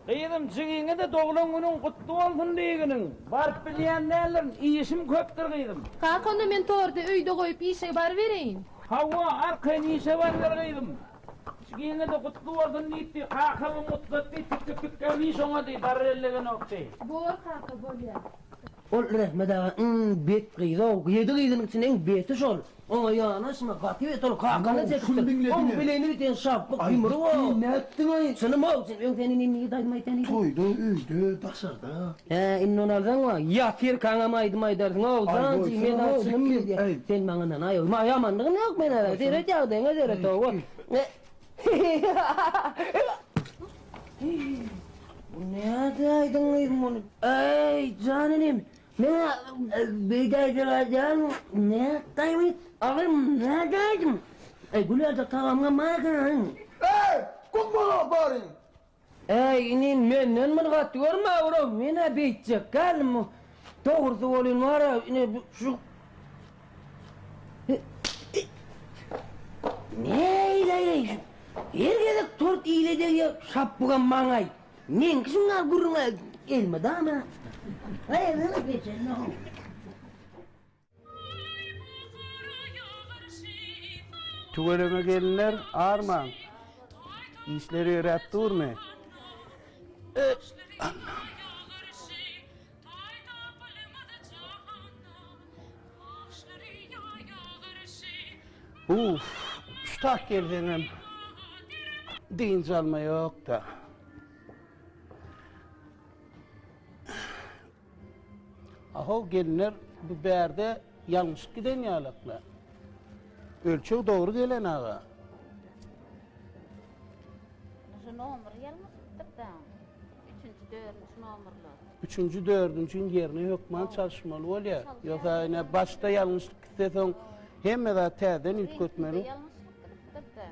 Speaker 10: Gyzym, jigiňe-de doglan günüň gutly bolsun diýginiň. Baryp bilýän däldirin, işim köpdür gyzym.
Speaker 14: Kaka, onda men torty öýde goýup işe barybereýin.
Speaker 10: Hawa, arkaýyn işe baryber gyzym. Jigiňe-de gutly bolsun diýipdi, kakamam gutlatdy, tikgi-pikgem iş oňady, barar ellegenok diý.
Speaker 14: Bor kaka, bolýa.
Speaker 3: Ol Rehmet aga iň bet gyz-ow, ýedi gyzynyň içinde iň beti şol. Oňa ýanaşma, gaty bet ol, kakany çekipdir. Oň bileni biten şapbyk ýumruk-ow.
Speaker 1: Aý, nätdiň-aý?
Speaker 3: Çynym-ow, çyn, öň sen indi nirde aýdym aýtýan idiň?
Speaker 1: Toýda, öýde, daşarda.
Speaker 3: Hä, indi ony alsaň wa, ýatyrkaňam aýdym aýdarsyň-ow, jan jigim, men saňa çynym gelýär. Sen maňa ynanaý-ow, maňa ýamanlygym ýok men-ä, seret ýagdaýyňa seret-ow. Bu nädäýdiň gyz muny? Eý, jan inim, men-ä beýdäýjek aýdýan, nätdäými? Agym, nädäýdiň? Eý, gül ýaljak tagamyňam bar eken-aý.
Speaker 1: Eý, gum bolar baryň!
Speaker 3: Eý, inim, menden muny gaty görme, bro, men-ä beýtjek däldim. Dogrusy welin bar-a, ine, şu Näileý şu her gezek tort ile degýär şapbygam maňaý. Meňki şuňa gürrüňe elmydama.
Speaker 21: Tüweleme gelinler armaň. Işler ýöräp durmy? Uff, şu tak gelseňem dynç alma ýok-da. Ahow gelinler bu bärde ýalňyşyp giden ýalakla. Ölçeg dogry gelen aga.
Speaker 11: Şu nomer ýalňyşypdyr-da. Üçünji, dördünji nomerler.
Speaker 21: Üçünji, dördünjiň ýerini hökman çalyşmaly bolýar. Ýogsa ine başda ýalňyşlyk gitse soň hemme zat täzeden üýtgetmeli.
Speaker 11: Ýalňyşlyk gidipdir-de.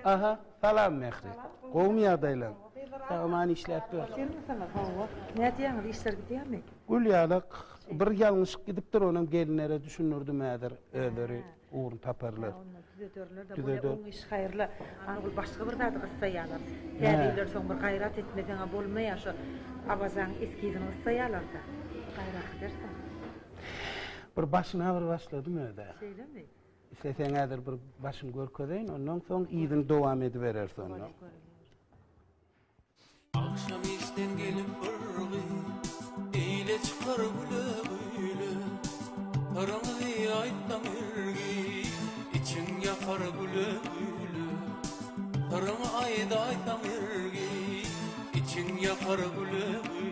Speaker 21: Aha, salam Mähri. Gowumy ýagdaýlaň? Sag-aman işläp ýör.
Speaker 12: Otyrmysyňyz? Hawa. Nädýäňiz, işler gidýärmi?
Speaker 21: Gül ýalak bir ýalňyşyk gidipdir, onam gelinlere düşündirdim häzir özleri ugruny taparlar.
Speaker 12: Hä, onda düzederler-de, bolýa, oň işi haýyrly. Annagül başga bir zady gyssaýarlar. Täze ýyldan soň bir gaýrat etmeseň-ä bolmaýar, şo Awazaň eskizini gyssaýarlar-da. Gaýrat edersiň.
Speaker 21: Bir başyna bir başladym öz-ä.
Speaker 12: Şeýlemi?
Speaker 21: Isleseň häzir bir başyny görkezeýin, ondan soň yzyny dowam edibereris onda.
Speaker 8: Agşam işden gelip bir gyz Eýle çykar güle-güle Syryňyzy aýtsaň irgi Içiň ýakar güle-güle Syryňy aýdaýsaň irgi Içiň ýakar güle-güle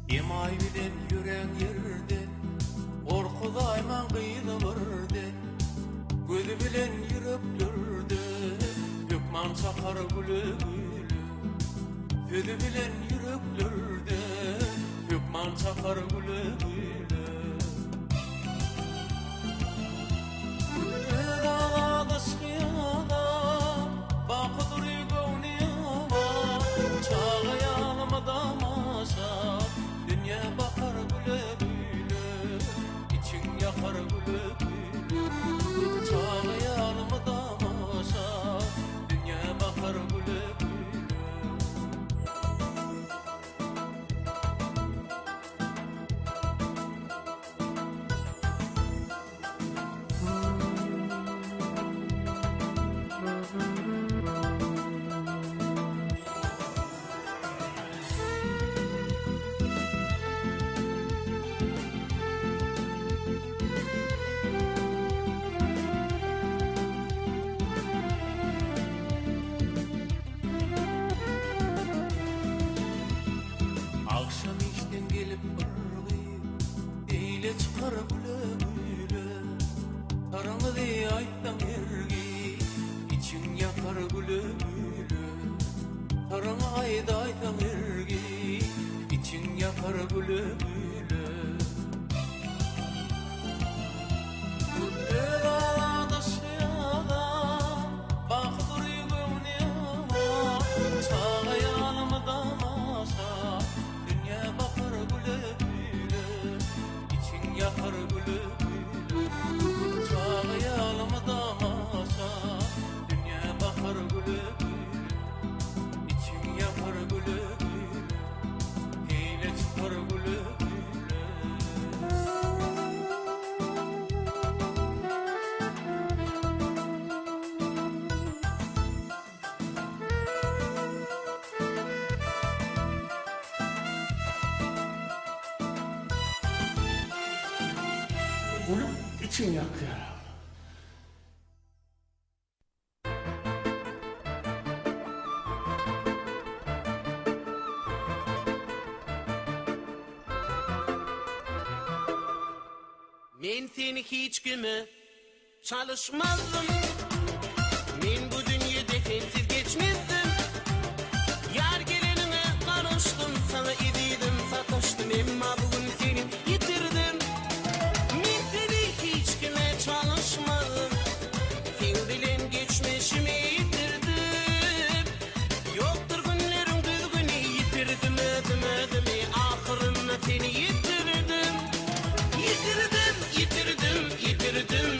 Speaker 8: Emaý bilen ýörän ýerde Gorkuzaýmaň gyzy birden Gözi bilen ýüreklerde Hökman çakar güle-güle Sözi bilen ýüreklerde Hökman çakar güle-güle ýakar güle-güle. Syryňyzy aýtsaň hergiz, içiň ýakar güle-güle. Syryňy aýdaýsaň hergiz, içiň ýakar güle-güle. Öz obadaşy ýalam, baky dury göwni ýalam, Çaga ýaly mydama şa, dünýä bakar güle-güle, Içiň ýakar güle-güle. Çaga ýaly mydama şa, dünýä bakar güle-güle, Içiň ýakar güle-güle, heýle çykar güle-güle.
Speaker 21: Gülüp içiň ýakýar.
Speaker 8: Men seni hiç kime Çalyşmazdym Men bu dünýede sensiz geçmezdim Ýar geleniňe garaşdym Saňa ezizim sataşdym Emma bu gün seni ýitirdim Men seni hiç kime çalyşmazdym Seň bilen geçmişimi ýitirdim Ýokdur günleriň düzgüni Ýitirdim özüm özümi Ahyrynda seni ýitirdim Ýitirdim, ýitirdim, ýitirdim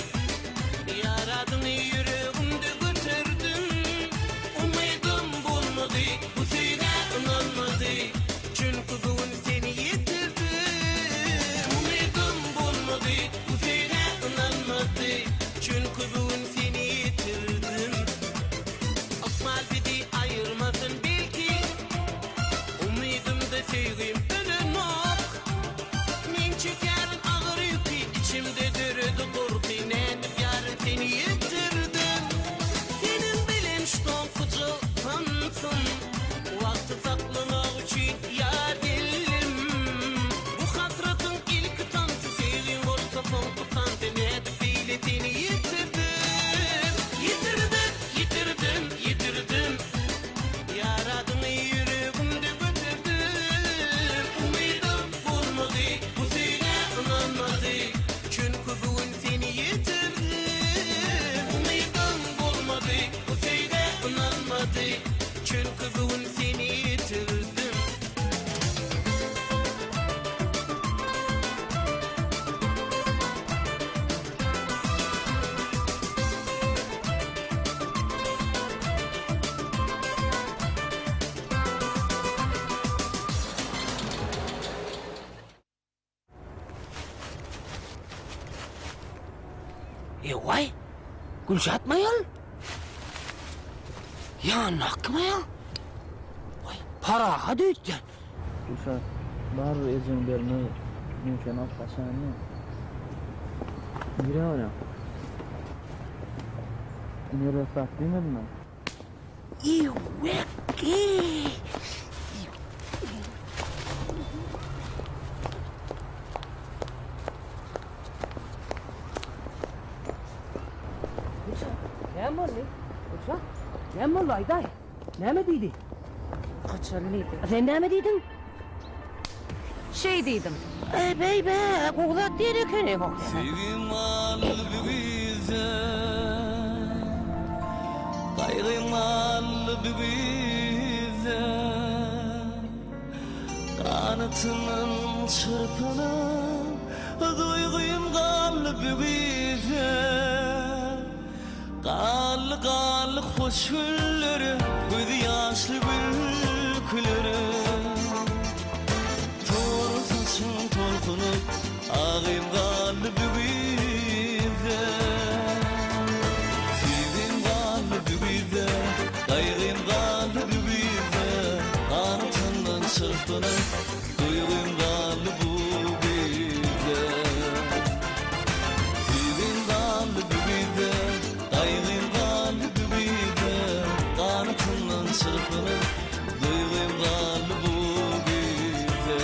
Speaker 8: Ýaradyňy ýüregimde göterdim Umydym bolmady, bu söýgä ynanmady Çünki bu gün seni ýitirdim Umydym bolmady, bu söýgä ynanmady Çünki bu gün seni ýitirdim Ykbal bizi aýyrmasyn belki Umydymda söýgim ölenok Men çekerin agyr ýüki Içimde döredi gorky Nädip ýarym seni ýitirdim Seniň bilen şu soňkuja tansym Wagty saklamak üçin ýar geldim Bu hasratyň ilki tansy Söýgiň bolsa soňky tansy Nädip beýle seni ýitirdim Ýitirdim, ýitirdim, ýitirdim Ýaradyňy ýüregimde göterdim Umydym bolmady, bu söýgä ynanmady Çünki bu gün seni ýitirdim Umydym bolmady, bu söýgä ynanmady Çünki bu gün seni ýitirdim.
Speaker 3: Ewaý, Gülşat maýal? Ýanyndaky maýal? Waý, parahat öýtýän.
Speaker 13: Gülşat, barybir ejeň bermez, men seni alyp gaçaýynmy? Nirä barýaň? Erbet zat diýmedimmi?
Speaker 3: Ewekki! Gülşat, näme boldy? Gülşat, näme boldy aýdaý? Näme diýdi?
Speaker 12: Gaçaly diýdi.
Speaker 3: Sen näme diýdiň?
Speaker 12: Şeý diýdim.
Speaker 3: Eý, beý-be, gowy zat diýen ekeni.
Speaker 8: Söýgim galdy bu güýzde, Gaýgym galdy bu güýzde. Ganatyndan çyrpynan Duýgym galdy bu güýzde. Galdy, galdy hoş günleri, Gözi ýaşly gülküleri. Tor saçyň tolkunyp, Agym galdy bu güýzde. Söýgim galdy bu güýzde, Gaýgym galdy bu güýzde. Ganatyndan çyrpynyp, Duýgym galdy bu güýzde. Söýgim galdy bu güýzde, Gaýgym galdy bu güýzde, Ganatyndan çyrpynyp, Duýgym galdy bu güýzde.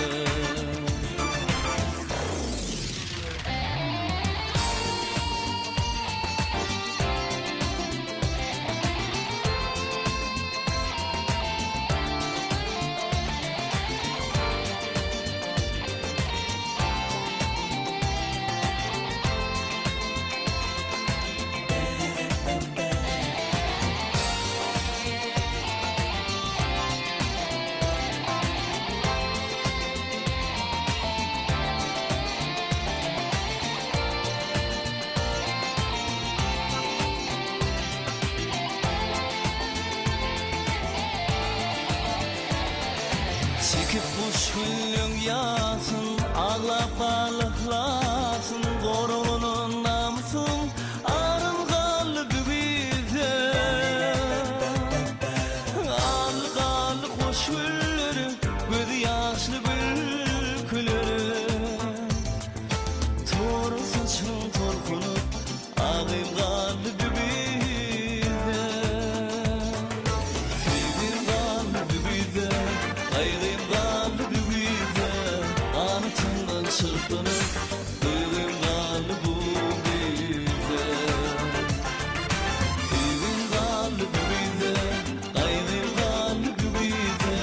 Speaker 15: günleň ýasyn, Aglap gal yhlasyn, Goraglanan namysyň, Aryn galdy bu bizde. Galdy, galdy hoş günleri, Gözi ýaşly gülküleri. Tory saçyň tolkunyp, Agym galdy bu bizde. Söýgim galdy bu bizde, Gaýgym galdy bu bizde. Ganatymdan çyrpynyp, Duýgym galdy bu bizde. Söýgim galdy bu bizde, Gaýgym galdy bu bizde.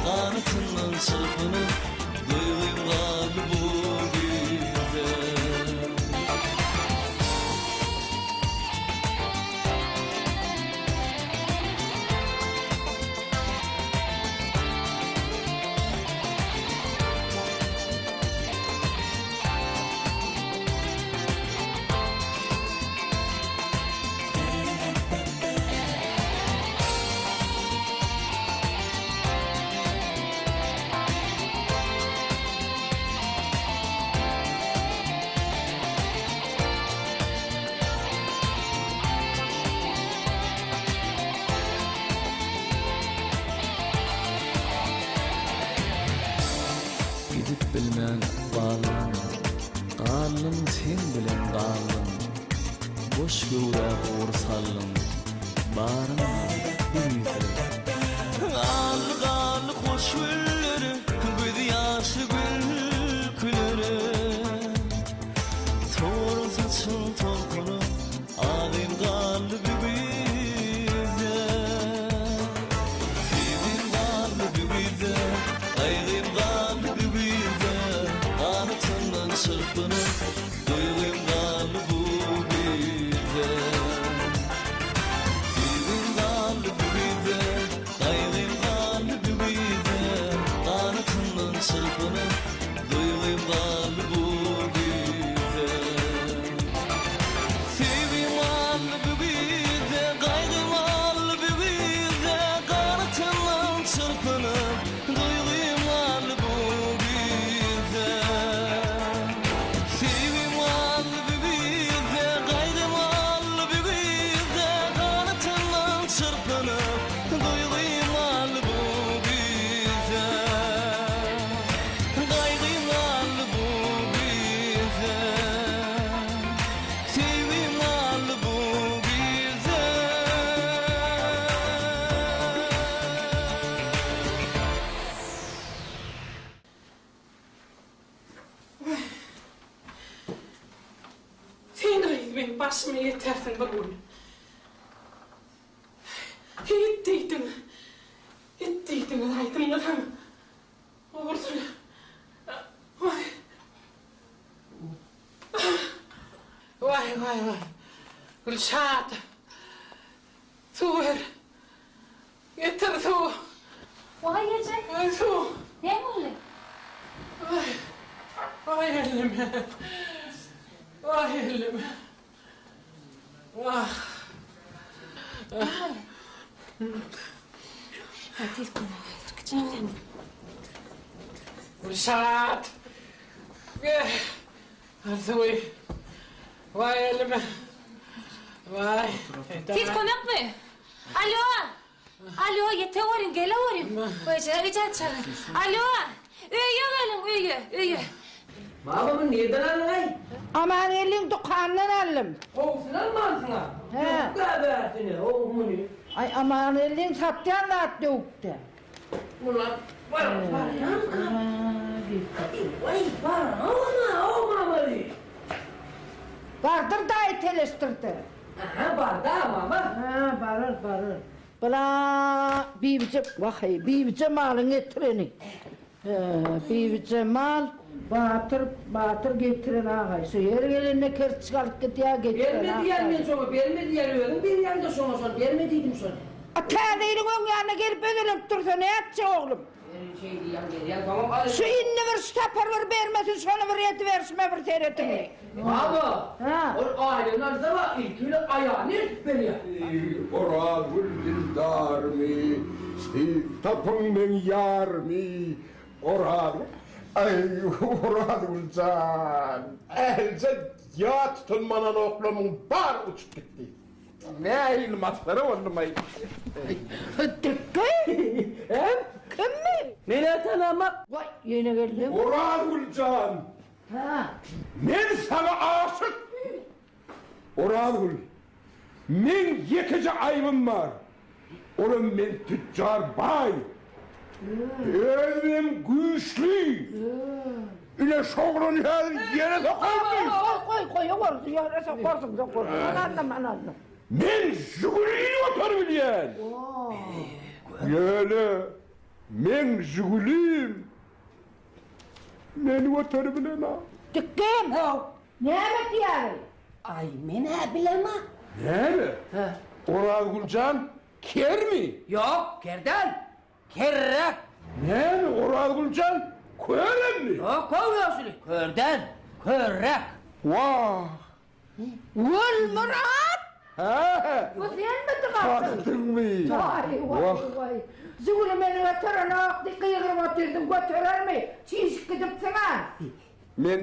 Speaker 15: Ganatymdan çyrpynyp, Duýgym galdy bu bizde. Gidip bilmän galdym, Galdym sen bilen galdym, Boş göwrä howur saldyň, Baryňa bir ýüze. Galdy, galdy hoş günleri, Gözi ýaşly gülküleri. Tor saçyň tolkuny, Agym galdy bu güýzde. Söýgim galdy bu güýzde, Gaýgym galdy bu güýzde. Ganatymdan çyrpynyp, Duýgym galdy bu güýzde. Söýgim galdy bu güýzde, Gaýgym galdy bu güýzde. Ganatymdan çyrpynyp, Duýgym galdy bu güýzde. Söýgim galdy bu güýzde, Gaýgym galdy bu güýzde. Ganatymdan çyrpynyp, Duýgym galdy bu güýzde. Söýgim galdy bu güýzde, Gaýgym galdy bu güýzde. Ganatymdan çyrpynyp, Duýgym galdy bu güýzde. Gaýgym galdy bu güýzde. Söýgim galdy bu güýzde.
Speaker 18: Sen gyz meň başyma ýetersiň bir gün. It diýdiň. It diýdiňiz aýdymyňyzam. Ogursyny. Waý. Waý, waý, waý. Gülşat. Suw ber. Getir suw.
Speaker 7: Waý eje.
Speaker 18: Waý suw.
Speaker 7: Näme boldy?
Speaker 18: Waý. Waý elim. Waý elim. Wah. Gülşat. Gel. Al suwy. Waý elime. Waý.
Speaker 14: Tiz kömekmi? Alo! Alo, ýeteweriň, geleweriň. Eje, eje çagyr. Alo! Öýe geliň, öýe, öýe.
Speaker 3: Baba muny nirden aldyňaý?
Speaker 12: Amangeldiň dükanyndan aldym.
Speaker 3: Gowusyny almansyň-a.
Speaker 12: Hä.
Speaker 3: Döwük-ä bärsini, ho muny.
Speaker 12: Aý, Amangeldiň satýan zat döwük-dä.
Speaker 3: Mulam bar, barýarmyka? Waý, baranogam-a, o mamaly.
Speaker 12: Bardyr daýy teleşdirde.
Speaker 3: Aha, bar-da, mama.
Speaker 12: Hä, barar, barar. Bula Bibije, wah-eý, Bibijemalyn getireni. Hä, Bibijemal, Batyr, Batyr getiren agaý. Şu her gelende kerçik alyp gidýär, getiren
Speaker 3: Berme diýýän men şoňa, berme diýýän, özüň berýäň-de şoňa şony, berme diýdim şony.
Speaker 12: A täze ýylyň öň ýanyna gelip özelenip dursa nätjek oglum? Şu indi bir şu sapar bir bermesin şony bir ediberişime bir serediň.
Speaker 3: Baba, ol aýlygyny alsa-la ilki bilen aýalyny eltip berýär.
Speaker 20: Orazgül dildarymy, Siz tapyň meň ýarymy.
Speaker 5: Oraz, aý, Orazgül jan, ählije ýat tutan monologlarymyň bary uçup gitdi. Nähili masgara boldum-aý.
Speaker 12: Dikgi! Hem kimmi?
Speaker 3: Men-ä tanamak.
Speaker 12: Waý, ýene geldiň.
Speaker 5: Orazgül jan!
Speaker 12: Hä?
Speaker 5: Men saňa aşyk! Orazgül, meň ýekeje aýbym bar. Olam men tütjar baý. Özümem güýçli. Ine şoglany häzir ýere sokaryn.
Speaker 12: Goý, goý, goý, goý, ýere sokarsyň, sokarsyň. Men aldym, men aldym.
Speaker 5: Men Žigulini göteribilýän. Ýöne meň Žigulim meni göteribilenok.
Speaker 12: Dikgim! Näme diýýäri?
Speaker 3: Aý, men-ä bilemok.
Speaker 5: Näme? Orazgül jan kermi?
Speaker 3: Ýok, ker däl. Kerräk.
Speaker 5: Näme, Orazgül jan köremmi?
Speaker 3: Ýok, kör ýaşuly, kör däl, körräk.
Speaker 5: Wah!
Speaker 12: Gulmyrat!
Speaker 5: Hä?
Speaker 12: Bu senmidiň asyl?
Speaker 5: Tapdyňmy?
Speaker 12: Waý, waý, waý. Žiguli meni göterenok diýip gygyryp otyrdyň, göterermi? Çişip gidipsiň-ä.
Speaker 5: Men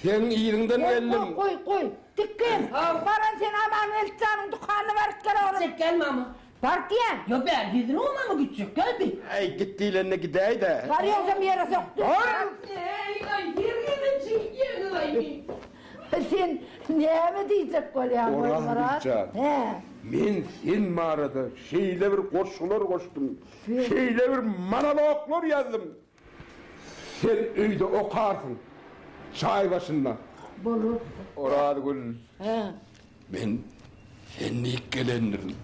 Speaker 5: seň yzyňdan geldim.
Speaker 12: Goý, goý, goý. Dikgin. Baran sen Amangeldi janyň dükanyna baryp gel oglum.
Speaker 3: Gitjek gel mama.
Speaker 12: Bar diýýän.
Speaker 3: Ýok, bäri ýüzüni o mama gitjek gel bi.
Speaker 5: Äý, git diýlende gidäý-dä.
Speaker 12: Bar ýogsam ýere sokdy.
Speaker 5: Bar!
Speaker 3: Eý, aý, her gezek şeýdýäňiz-aý.
Speaker 12: Sen näme diýjek bolýaň, Gulmyrat?
Speaker 5: Orazgül jan.
Speaker 12: Hä.
Speaker 5: Men sen barada şeýle bir goşgular goşdum, şeýle bir monologlar ýazdym. Sen öýde okarsyň, çaý başynda.
Speaker 12: Bolar.
Speaker 5: Orazgül.
Speaker 12: Hä.
Speaker 5: Men sen diýip gelendirin.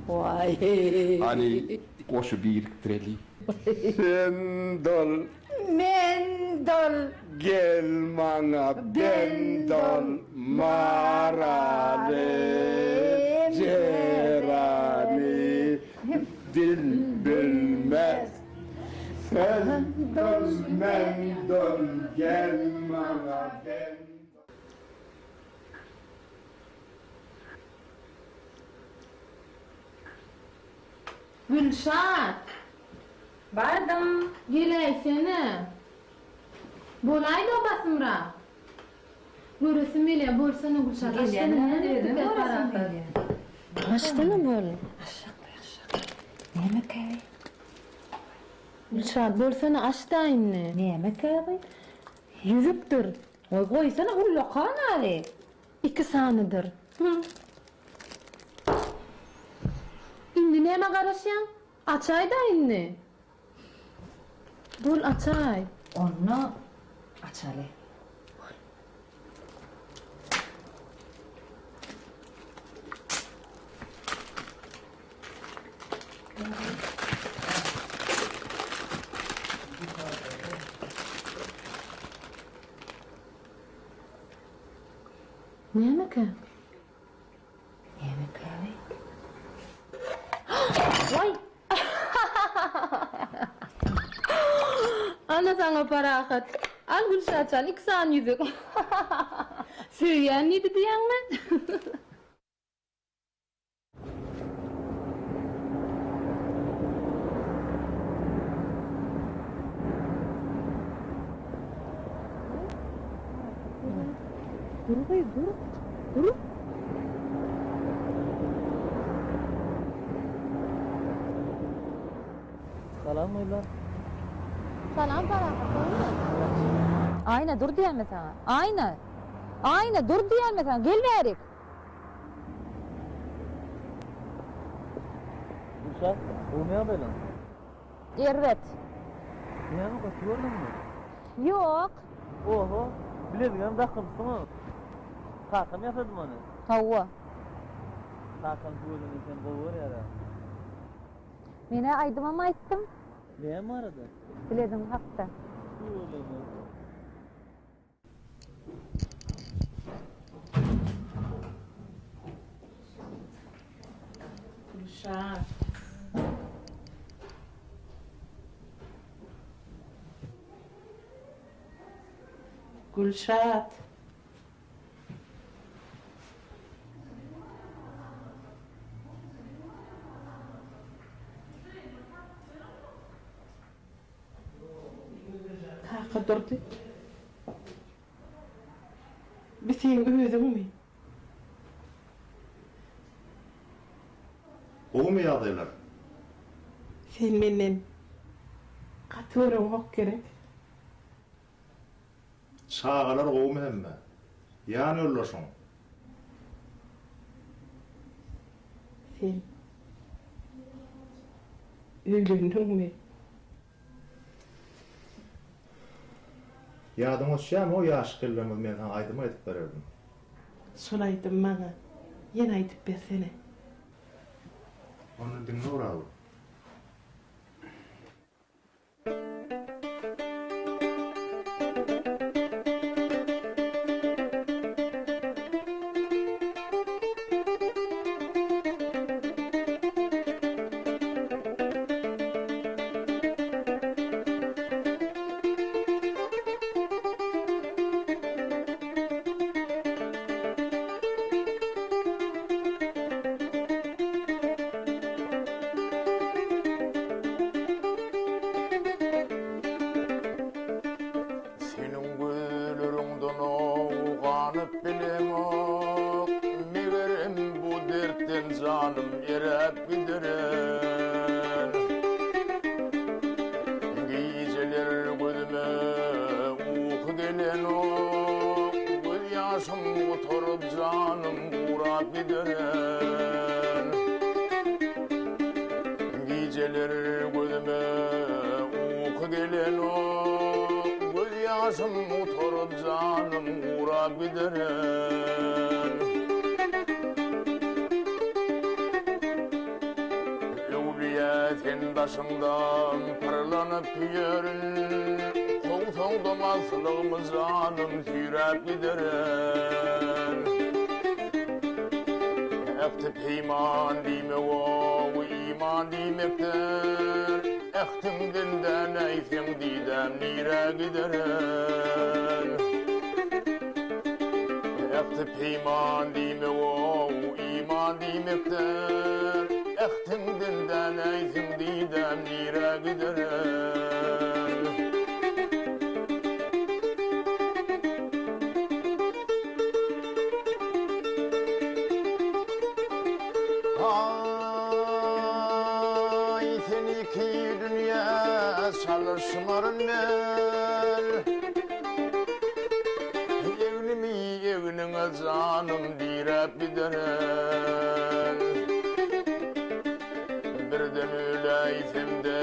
Speaker 12: Waý.
Speaker 5: Hany, goşy birikdireli. Sen dol.
Speaker 12: Men dol.
Speaker 5: Gel maňa bend ol, Maraly, Jerany, dil bilmez. Sen dol, men dol, gel maňa bend ol.
Speaker 14: Gülşat!
Speaker 11: Bardym.
Speaker 14: Geläýsene. Bolaýda basymrak. Göresim gelýär, bolsana Gülşat.
Speaker 7: Gelýän
Speaker 14: Açsana,
Speaker 7: özüm
Speaker 14: näme
Speaker 7: göresim
Speaker 14: parahat.
Speaker 7: gelýär.
Speaker 14: Açsana bol.
Speaker 7: Aşakda, aşakda. Nämekä?
Speaker 14: Gülşat, bolsana aç-da indi.
Speaker 7: Nämekä bu?
Speaker 14: Ýüzükdir.
Speaker 7: Goý, goýsana ullakan aly.
Speaker 14: Iki sanydyr. Indi nämä garaşýaň? Açaý-da indi. Bol açaý.
Speaker 7: Onda açaly.
Speaker 14: Bol. Nämekä?
Speaker 7: Nämekä?
Speaker 14: Waý! Ana saňa parahat. Al Gülşat jan, iki sany ýüzük. Söýýän diýdi diýýäňmi? Dur gyz, dur. Dur.
Speaker 13: Salam gyzlar.
Speaker 11: Salam Parahat, gowumy? Aýna dur diýýän men saňa. Aýna! Aýna dur diýýän men saňa. Gel bärik.
Speaker 13: Gülşat, gowumy ýagdaýlaň?
Speaker 11: Erbet.
Speaker 13: Näme gaty gördüňmi?
Speaker 11: Ýok.
Speaker 13: Oho, bilezigem dakypsyň-a. Kakam ýasadymy ony?
Speaker 11: Hawa.
Speaker 13: Kakam tüweleme seni gowy görýär-ä.
Speaker 11: Men-ä aýdymam aýtdym.
Speaker 13: Näme barada?
Speaker 11: Bilezigim hakda.
Speaker 13: Tüweleme.
Speaker 2: Gülşat. Gülşat.
Speaker 19: Annadurdy. Bi seň özüňmi?
Speaker 22: Gowumy ýagdaýlar?
Speaker 19: Sen menden gaty göreňok gerek.
Speaker 22: Çagalar gowumy hemme? Ýan ýoldaşyň?
Speaker 19: Sen öýlendiňmi?
Speaker 22: Ýadyňa düşýärmi o ýaş kellämiz men saňa aýdym aýdyp bererdim.
Speaker 19: Şol aýdymy maňa ýene aýdyp bersene.
Speaker 22: Onda diňle Oraly.
Speaker 23: Seniň gözleriňden ganyp bilemok, Megerem bu dertden janym eräp giderin. Gijeler gözüme uky gelenok, Gözýaşym gutaryp janym gurap giderin. Gijeler gözüme uky gelenok, Gözýaşym gutaryp janym gurap giderin. Öwlüýä sen daşyňdan pyrlanyp ýörün, Kowsaň-da maslygymy janym süýräp giderin. Ähti-peýman diýmek-ow, iman diýmekdir, Ähtiňden dänäýseň didäm nirä giderin. Ähti-peýman diýmek-ow, iman diýmekdir, Ähtiňden dänäýseň didäm nirä giderin. Aý, seni ki dünýä çalyşmaryn men. Egnimi egniňe janym diräp giderin. Birden öläýsem-de,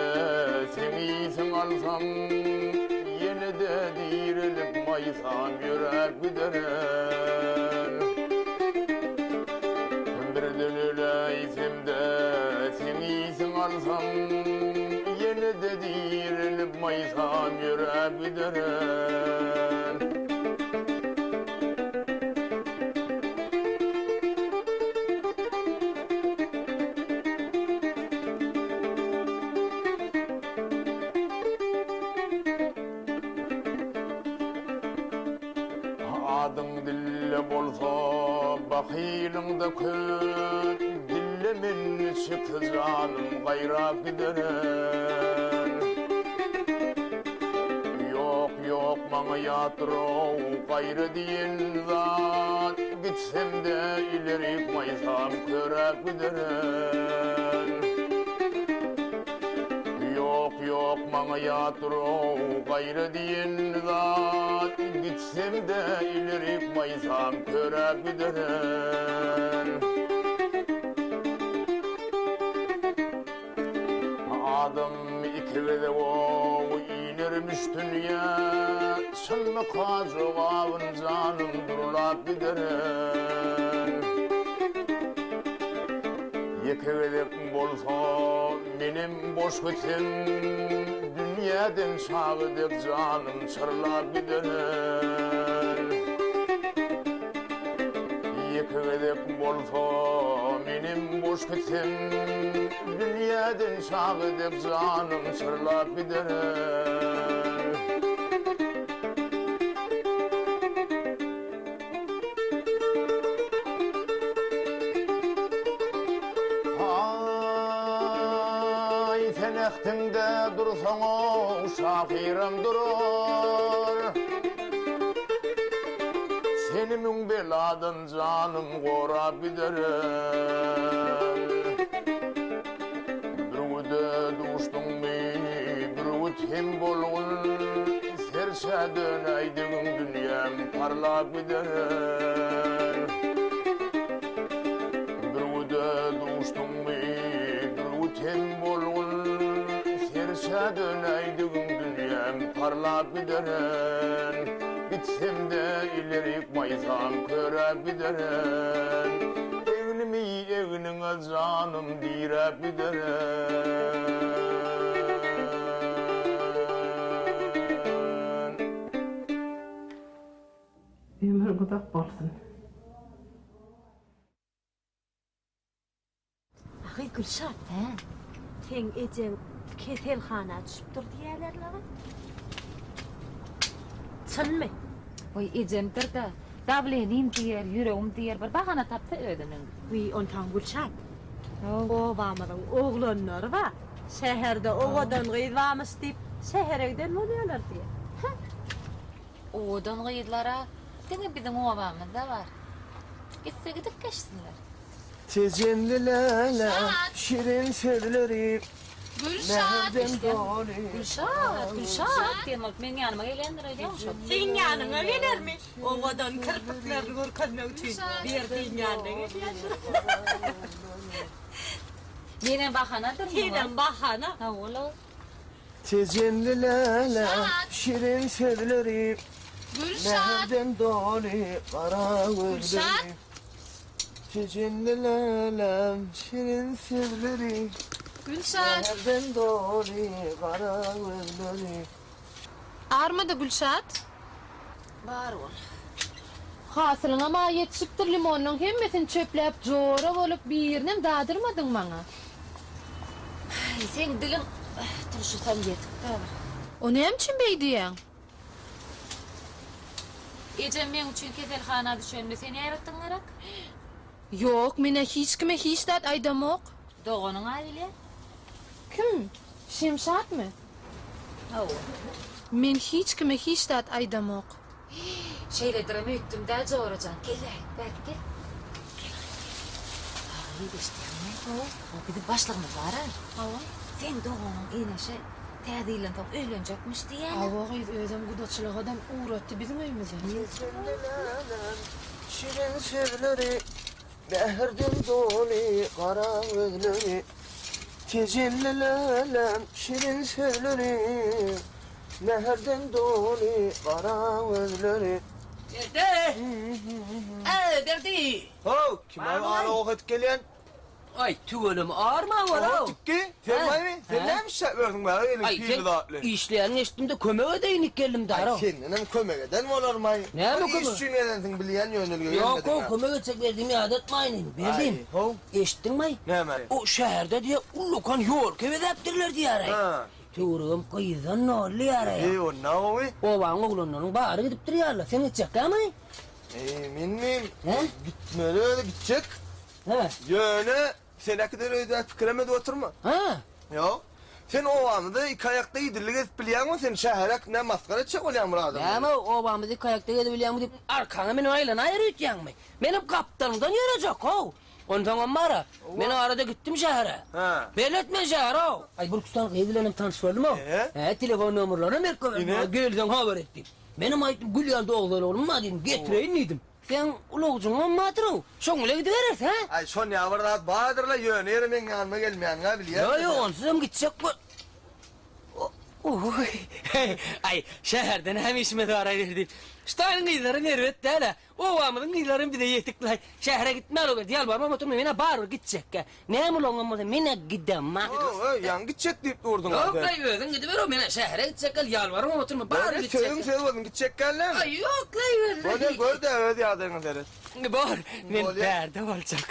Speaker 23: seň ysyň alsam, Ýene-de direlip maýsam ýöräp giderin. Birden öläýsem-de, seň ysyň alsam, Ýene-de direlip maýsam ýöräp giderin. Adyň dille bolsa, bahylyňda köp, Dille men niçiksi janym gaýrap giderin. Ýok, ýok, maňa ýatdyr-ow gaýra diýen zat, Gitsem-de ilerik maýsam köräp giderin. Ýok, ýok, maňa ýatdyr-ow gaýra diýen zat, Gitsem-de ilerik maýsam köräp giderin. Adam iki gezek-ow inermiş dünýä, Çynmyka jogabyn janym durlap giderin. Ýeke gezek bolsa menem boş gitsem, Dünýäden çaga dek janym çyrlap giderin. Ýeke gezek bolsa menem boş gitsem, Dünýäden çaga dek janym çyrlap giderin. Aý, sen. Ähtiňde dursaň-ow, şahyram durar. Seni müň beladan janym gorap giderin. Bürgüde duşduňmy, bürgüt hem bolgun, Serçä dönäýdigiň dünýäm parlap gider. Bürgüde duşduňmy, bürgüt hem bolgun, Serçä dönäýdigiň dünýäm parlap gider. Gitsem-de ilerik maýsam köräp giderin. Egnimi egniňe janym diräp giderin.
Speaker 19: Ömrüň uzak bolsun.
Speaker 4: Agy Gülşat, hä? Seň ejeň keselhana düşüpdir diýýäler-le. Çynmy?
Speaker 11: Oý, ejemdir-dä. Dawlenim diýer, ýüregim diýer, bir bahana tapsa özüniň.
Speaker 4: Wiý, onsoň Gülşat, obamyzyň oglanlary bar. Şäherde owadan gyz barmyş diýip, şähere giden bolýarlar diýýär. Hä?
Speaker 11: Owadan gyzlar-a diňe biziň obamyzda bar. Gitse gidip geçsinler.
Speaker 1: Tejenli läle, şirin sözleri, Mähirden doly.
Speaker 11: Gülşat, Gülşat diýen bolup meň ýanyma gelýändir öýdýäňmi şol?
Speaker 4: Seň ýanyňa gelermi? Owadan kirpiklerini görkezmek üçin Berdiň ýanyna gelýändir.
Speaker 11: Menem bahanadyr.
Speaker 4: Senem bahana.
Speaker 11: Hawa-la.
Speaker 1: Tejenli läle, şirin sözleri, Mähirden doly gara gözleri. Tejenli lälem, şirin sözleri,
Speaker 14: Gülşat.
Speaker 1: Mähirden doly gara gözleri.
Speaker 14: Armada Gülşat.
Speaker 11: Bar bol.
Speaker 14: Hasylyňam-a ýetişipdir limonynyň hemmesini çöpläp jora bolup birinem dadyrmadyň maňa.
Speaker 11: Aý seň diliň turşusam ýetik-dä bir.
Speaker 14: O näme üçin beý diýýäň?
Speaker 11: Ejem meň üçin keselhana düşende sen ýaratdyň gerek?
Speaker 14: Ýok, men-ä hiç kime hiç zat aýdamok.
Speaker 11: Doganyň-a bilýär.
Speaker 14: Kim? Şemşatmy?
Speaker 11: Hawa.
Speaker 14: Men hiç kime hiç zat aýdamok.
Speaker 11: Şeýledirem öýtdüm-dä, jora jan. Gel-ä, bärik gel. Gel, gel. Aý, eşidýäňmi? Hawa. Biziň başlygymyz bar-a.
Speaker 14: Hawa.
Speaker 11: Seň doganyň Eneşe täze ýyldan soň öýlenjekmiş diýýärler.
Speaker 14: Hawa gyz, özem gudaçylygadam ugratdy biziň öýümize.
Speaker 1: Şirin sözleri, mähirden doly gara gözleri, Tejenli lälem, şirin sözleri, mähirden doly gara gözleri.
Speaker 3: Berdi! Äý, Berdi!
Speaker 1: How, kim-aý ala-ok edip gelýän?
Speaker 3: Aý, tüweleme, arma bor-ow.
Speaker 1: Oho, tikgi, sen baýmy? Sen näme işläp ýörsüň bäri eliň
Speaker 3: Aý,
Speaker 1: pili
Speaker 3: sen
Speaker 1: zatly?
Speaker 3: işleýäniňi eşitdim-de, kömek edeýin diýip geldim dara.
Speaker 1: Aý, sendenem kömek eden bolarmy-aý?
Speaker 3: Näme
Speaker 1: Bir iş
Speaker 3: kömek?
Speaker 1: üçin gelensiň bilýän, ýönelige
Speaker 3: Ýok-ow,
Speaker 1: gelmediň-ä.
Speaker 3: kömek etjek berdim ýadatmaýyn indi, berdim.
Speaker 1: Aý, how.
Speaker 3: Eşitdiňmi-aý?
Speaker 1: Näme?
Speaker 3: O şäherde diýýär, ullakan ýolka bezäpdirler diýýär-aý.
Speaker 1: Hä.
Speaker 3: Töweregem gyzdan doly diýýär-aý.
Speaker 1: Eý, onda gowy.
Speaker 3: Obaň oglanlarynyň bary gidipdir ýaly. Sen gitjekkämi?
Speaker 1: Eý, menmi?
Speaker 3: Hä?
Speaker 1: Gitmeli özi, gitjek.
Speaker 3: Hä.
Speaker 1: Ýöne sen äkider öýdäki pikirem edip oturma.
Speaker 3: Hä.
Speaker 1: Ýok. Sen obamyzda iki aýakda idillik edip bilýäňmi? Sen şähere näme masgara etjek bolýaňmy bir adamlary?
Speaker 3: Näme obamyzda iki aýakda gezip bilýäňmi diýip arkaňa münüp aýlanaýar öýtýäňmi? Menem gapdalyňdan ýörejek how. Onsoňam bar-a, men arada gitdim şähere.
Speaker 1: Hä.
Speaker 3: Belet men şähere-ow. Aý bir iki sany gyz bilenem tanyş boldum-ow. Hä, telefon nomerlerinem berip goýberdim.
Speaker 1: Ine.
Speaker 3: Gelseň habar et diýip. Menem aýtdym, gül ýaly dogzan oglum bar diýdim, getireýin diýdim. Seň ulagajyňam bardyr-ow. Şoň bilen gidibereris, hä?
Speaker 1: Aý, şon ýaly bir zat bardyr-la, ýöne ýere meň ýanyma gelmeýäniň-ä bilýän.
Speaker 3: Ýok, ýok, onsuzam gitjek bol. Oý, aý, şäherde näme işimiz bar-aý diýip. Şu taýyň gyzlaram erbet däl-ä. Obamyzyň gyzlaram bize ýetik-laý. Şähere gitmäli ober, ýalbarmam oturma, men-ä barybir gitjekgä. Näme ulagyňam bolsa, men-ä gidemok.
Speaker 1: Oý, ýaňy gitjek diýip durduň-a sen.
Speaker 3: Ýok-laý, özüň gidiber-ow, men-ä şähere gitjekgä, ýalbarmam oturma, barybir gitjek.
Speaker 1: Sözüň söz bolsun, gitjekgä näme?
Speaker 3: Aý, ýok-laý, özüň.
Speaker 1: Bolýa, gör-dä, öz ýagdaýyňa seret.
Speaker 3: Bor, men bärde boljak.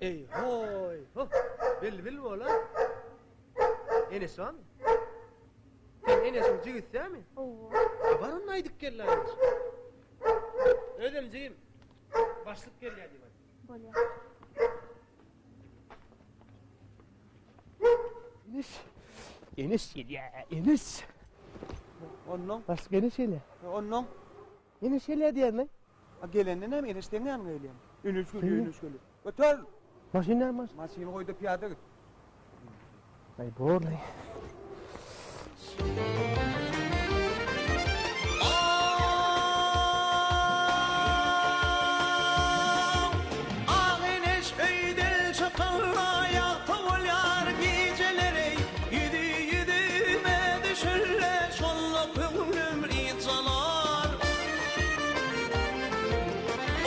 Speaker 9: Eý hoý ho bilbil bola. Enesi barmy? Sen enesiniň jigisi dämi?
Speaker 7: Hawa.
Speaker 9: A bar onda aýdyp gel la. Özem jigim başlyk gelýär diýip aýt.
Speaker 7: Bolýar.
Speaker 9: Enes. Enes gelýär, Enes.
Speaker 6: Onnoň?
Speaker 9: Başlyk Enes gelýär.
Speaker 6: Onnoň?
Speaker 9: Enes gelýär diýýärmi?
Speaker 6: A gelende näme Enes seň ýanyňa gelýärmi? Enes gelýär, Enes gelýär. Göter!
Speaker 9: Maşyn näme maşyn?
Speaker 6: Maşyny goý-da pyýada git.
Speaker 9: Aý borlaý.
Speaker 8: Ak eneş öýden çykanda ýagty bolýar gijeleri Ýüzi ýüzüme düşende şonda köňlüm ynjalar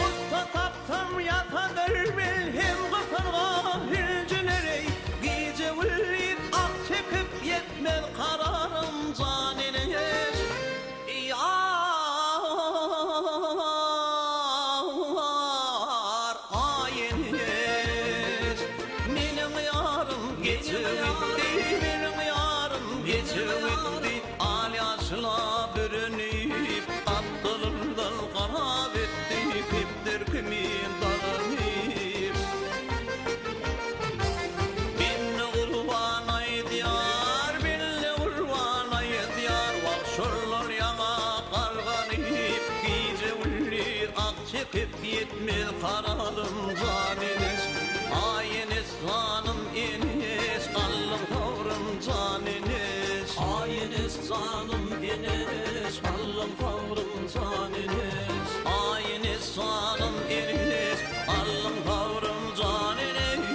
Speaker 8: Ussa tapsam ýasadyr melhem gysyrga hünjüleri Gije-gündiz ah çekip ýetmez kararym jan eneş Ýar aý eneş Meniň ýarym geçip gitdi Meniň ýarym geçip gitdi Al ýaşyla bürenip Gapdalyndan garap etdi Kepder kimin dalanyp Bende gurban aýdýar, bende gurban aýdýar, Wah, şollar ýaňa garganyp, Gije-gündiz ah çekip ýetmez kararym, jan eneş. Aý eneş, janym eneş, Allyň sabrym, jan eneş. Aý eneş, janym eneş, Allyň sabrym, jan eneş. Aý eneş, janym eneş, Allyň sabrym, jan eneş.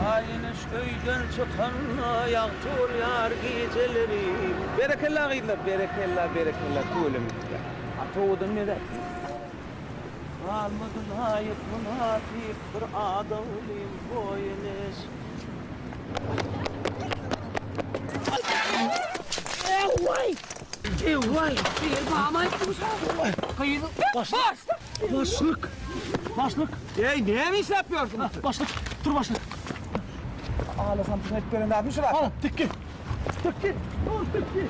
Speaker 6: Aý eneş öýden çykanda ýagty bolýar gijeleri. Berekella gyzlar, berekella, berekella tüweleme. Gaty owadan mezek. Galmady laýyk, mynasyp bir adamlym goý eneş.
Speaker 3: Ewaý! Ewaý!
Speaker 10: Başlyk! Başlyk! Başlyk!
Speaker 6: Eý, näme işläp ýörsüň?
Speaker 10: Başlyk, dur başlyk.
Speaker 6: Ağlasam tüňek beren zadymy şu wagt?
Speaker 10: Al, tikgi. Tikgi, dur tikgi.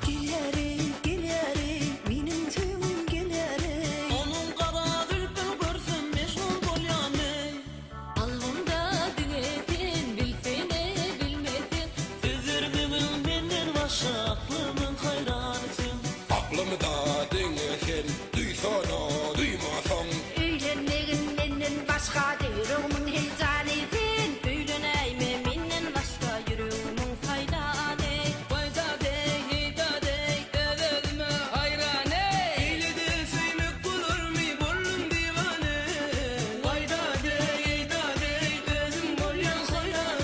Speaker 15: Gelýär-eý, gelýär-eý, meniň söýgüm gelýär-eý. Onuň gara zülpün görsem mežnun bolýan-eý.
Speaker 11: Kalbymda diňe sen, bilsene, bilmesen.
Speaker 8: Özermegin menden başga aklymyň haýrany sen.
Speaker 16: Aklymda diňe sen, duýsana, duýmasaň.
Speaker 17: Öýlenmegin menden başga ýüregimiň heýjany sen.
Speaker 11: Öýlenäýme menden başga ýüregimiň saýlany.
Speaker 3: Waý-da-deý, heý-da-deý, öz-özüme haýran-eý.
Speaker 8: Beýle-de söýmek bolarmy, boldum diwana. Waý-da-deý, heý-da-deý, özüm bolýan haýran.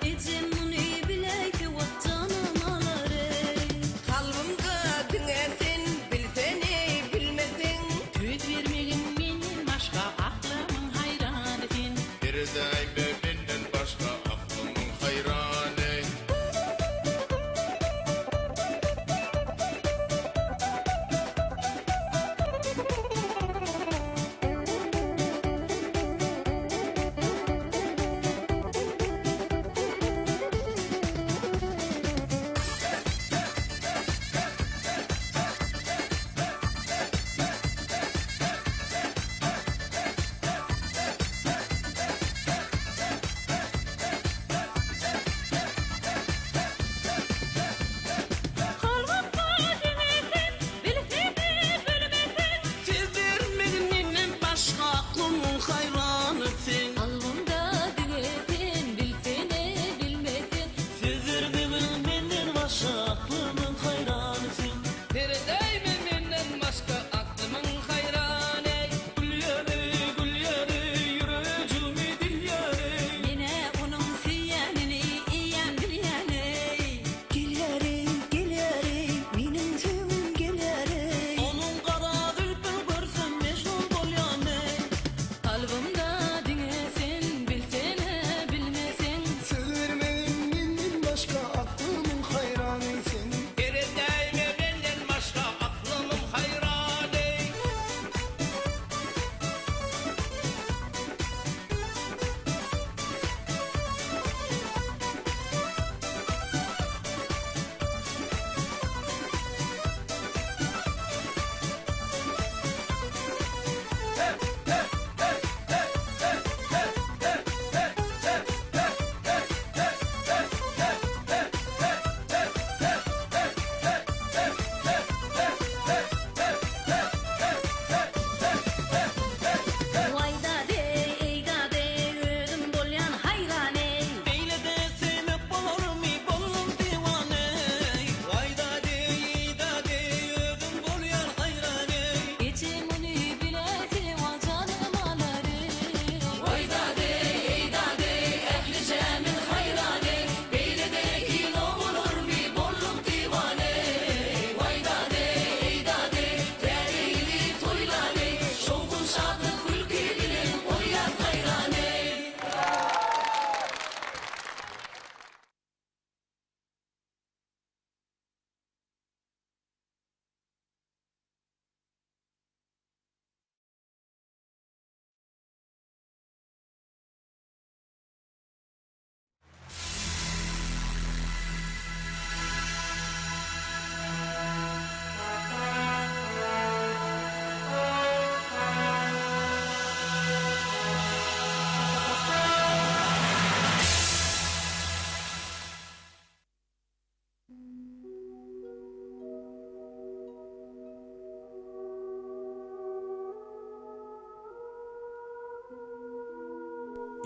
Speaker 11: Ejem muny biläýse wah janym alar-eý.
Speaker 17: Kalbymda diňe sen, bilsene, bilmeseň.
Speaker 11: Söz bermegin menden başga aklymyň haýrany sen.
Speaker 16: Beredäýme menden başga aklymyň haýrany.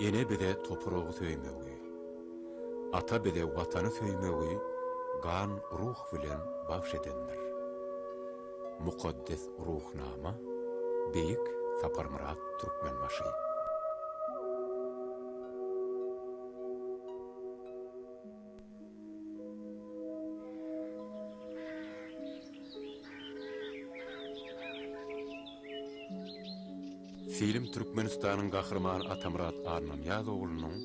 Speaker 18: Ene bize topragy söýmegi, ata bize Watany söýmegi gan ruh bilen bagş edendir. Mukaddes Ruhnama Beýik Saparmyrat Türkmenbaşy. Film Türkmenistanyň Gahrymany Atamyrat Annanyýaz oglunyň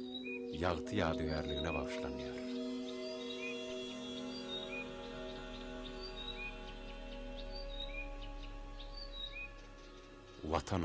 Speaker 18: ýagty ýadygärligine bagyşlanýar. Watan.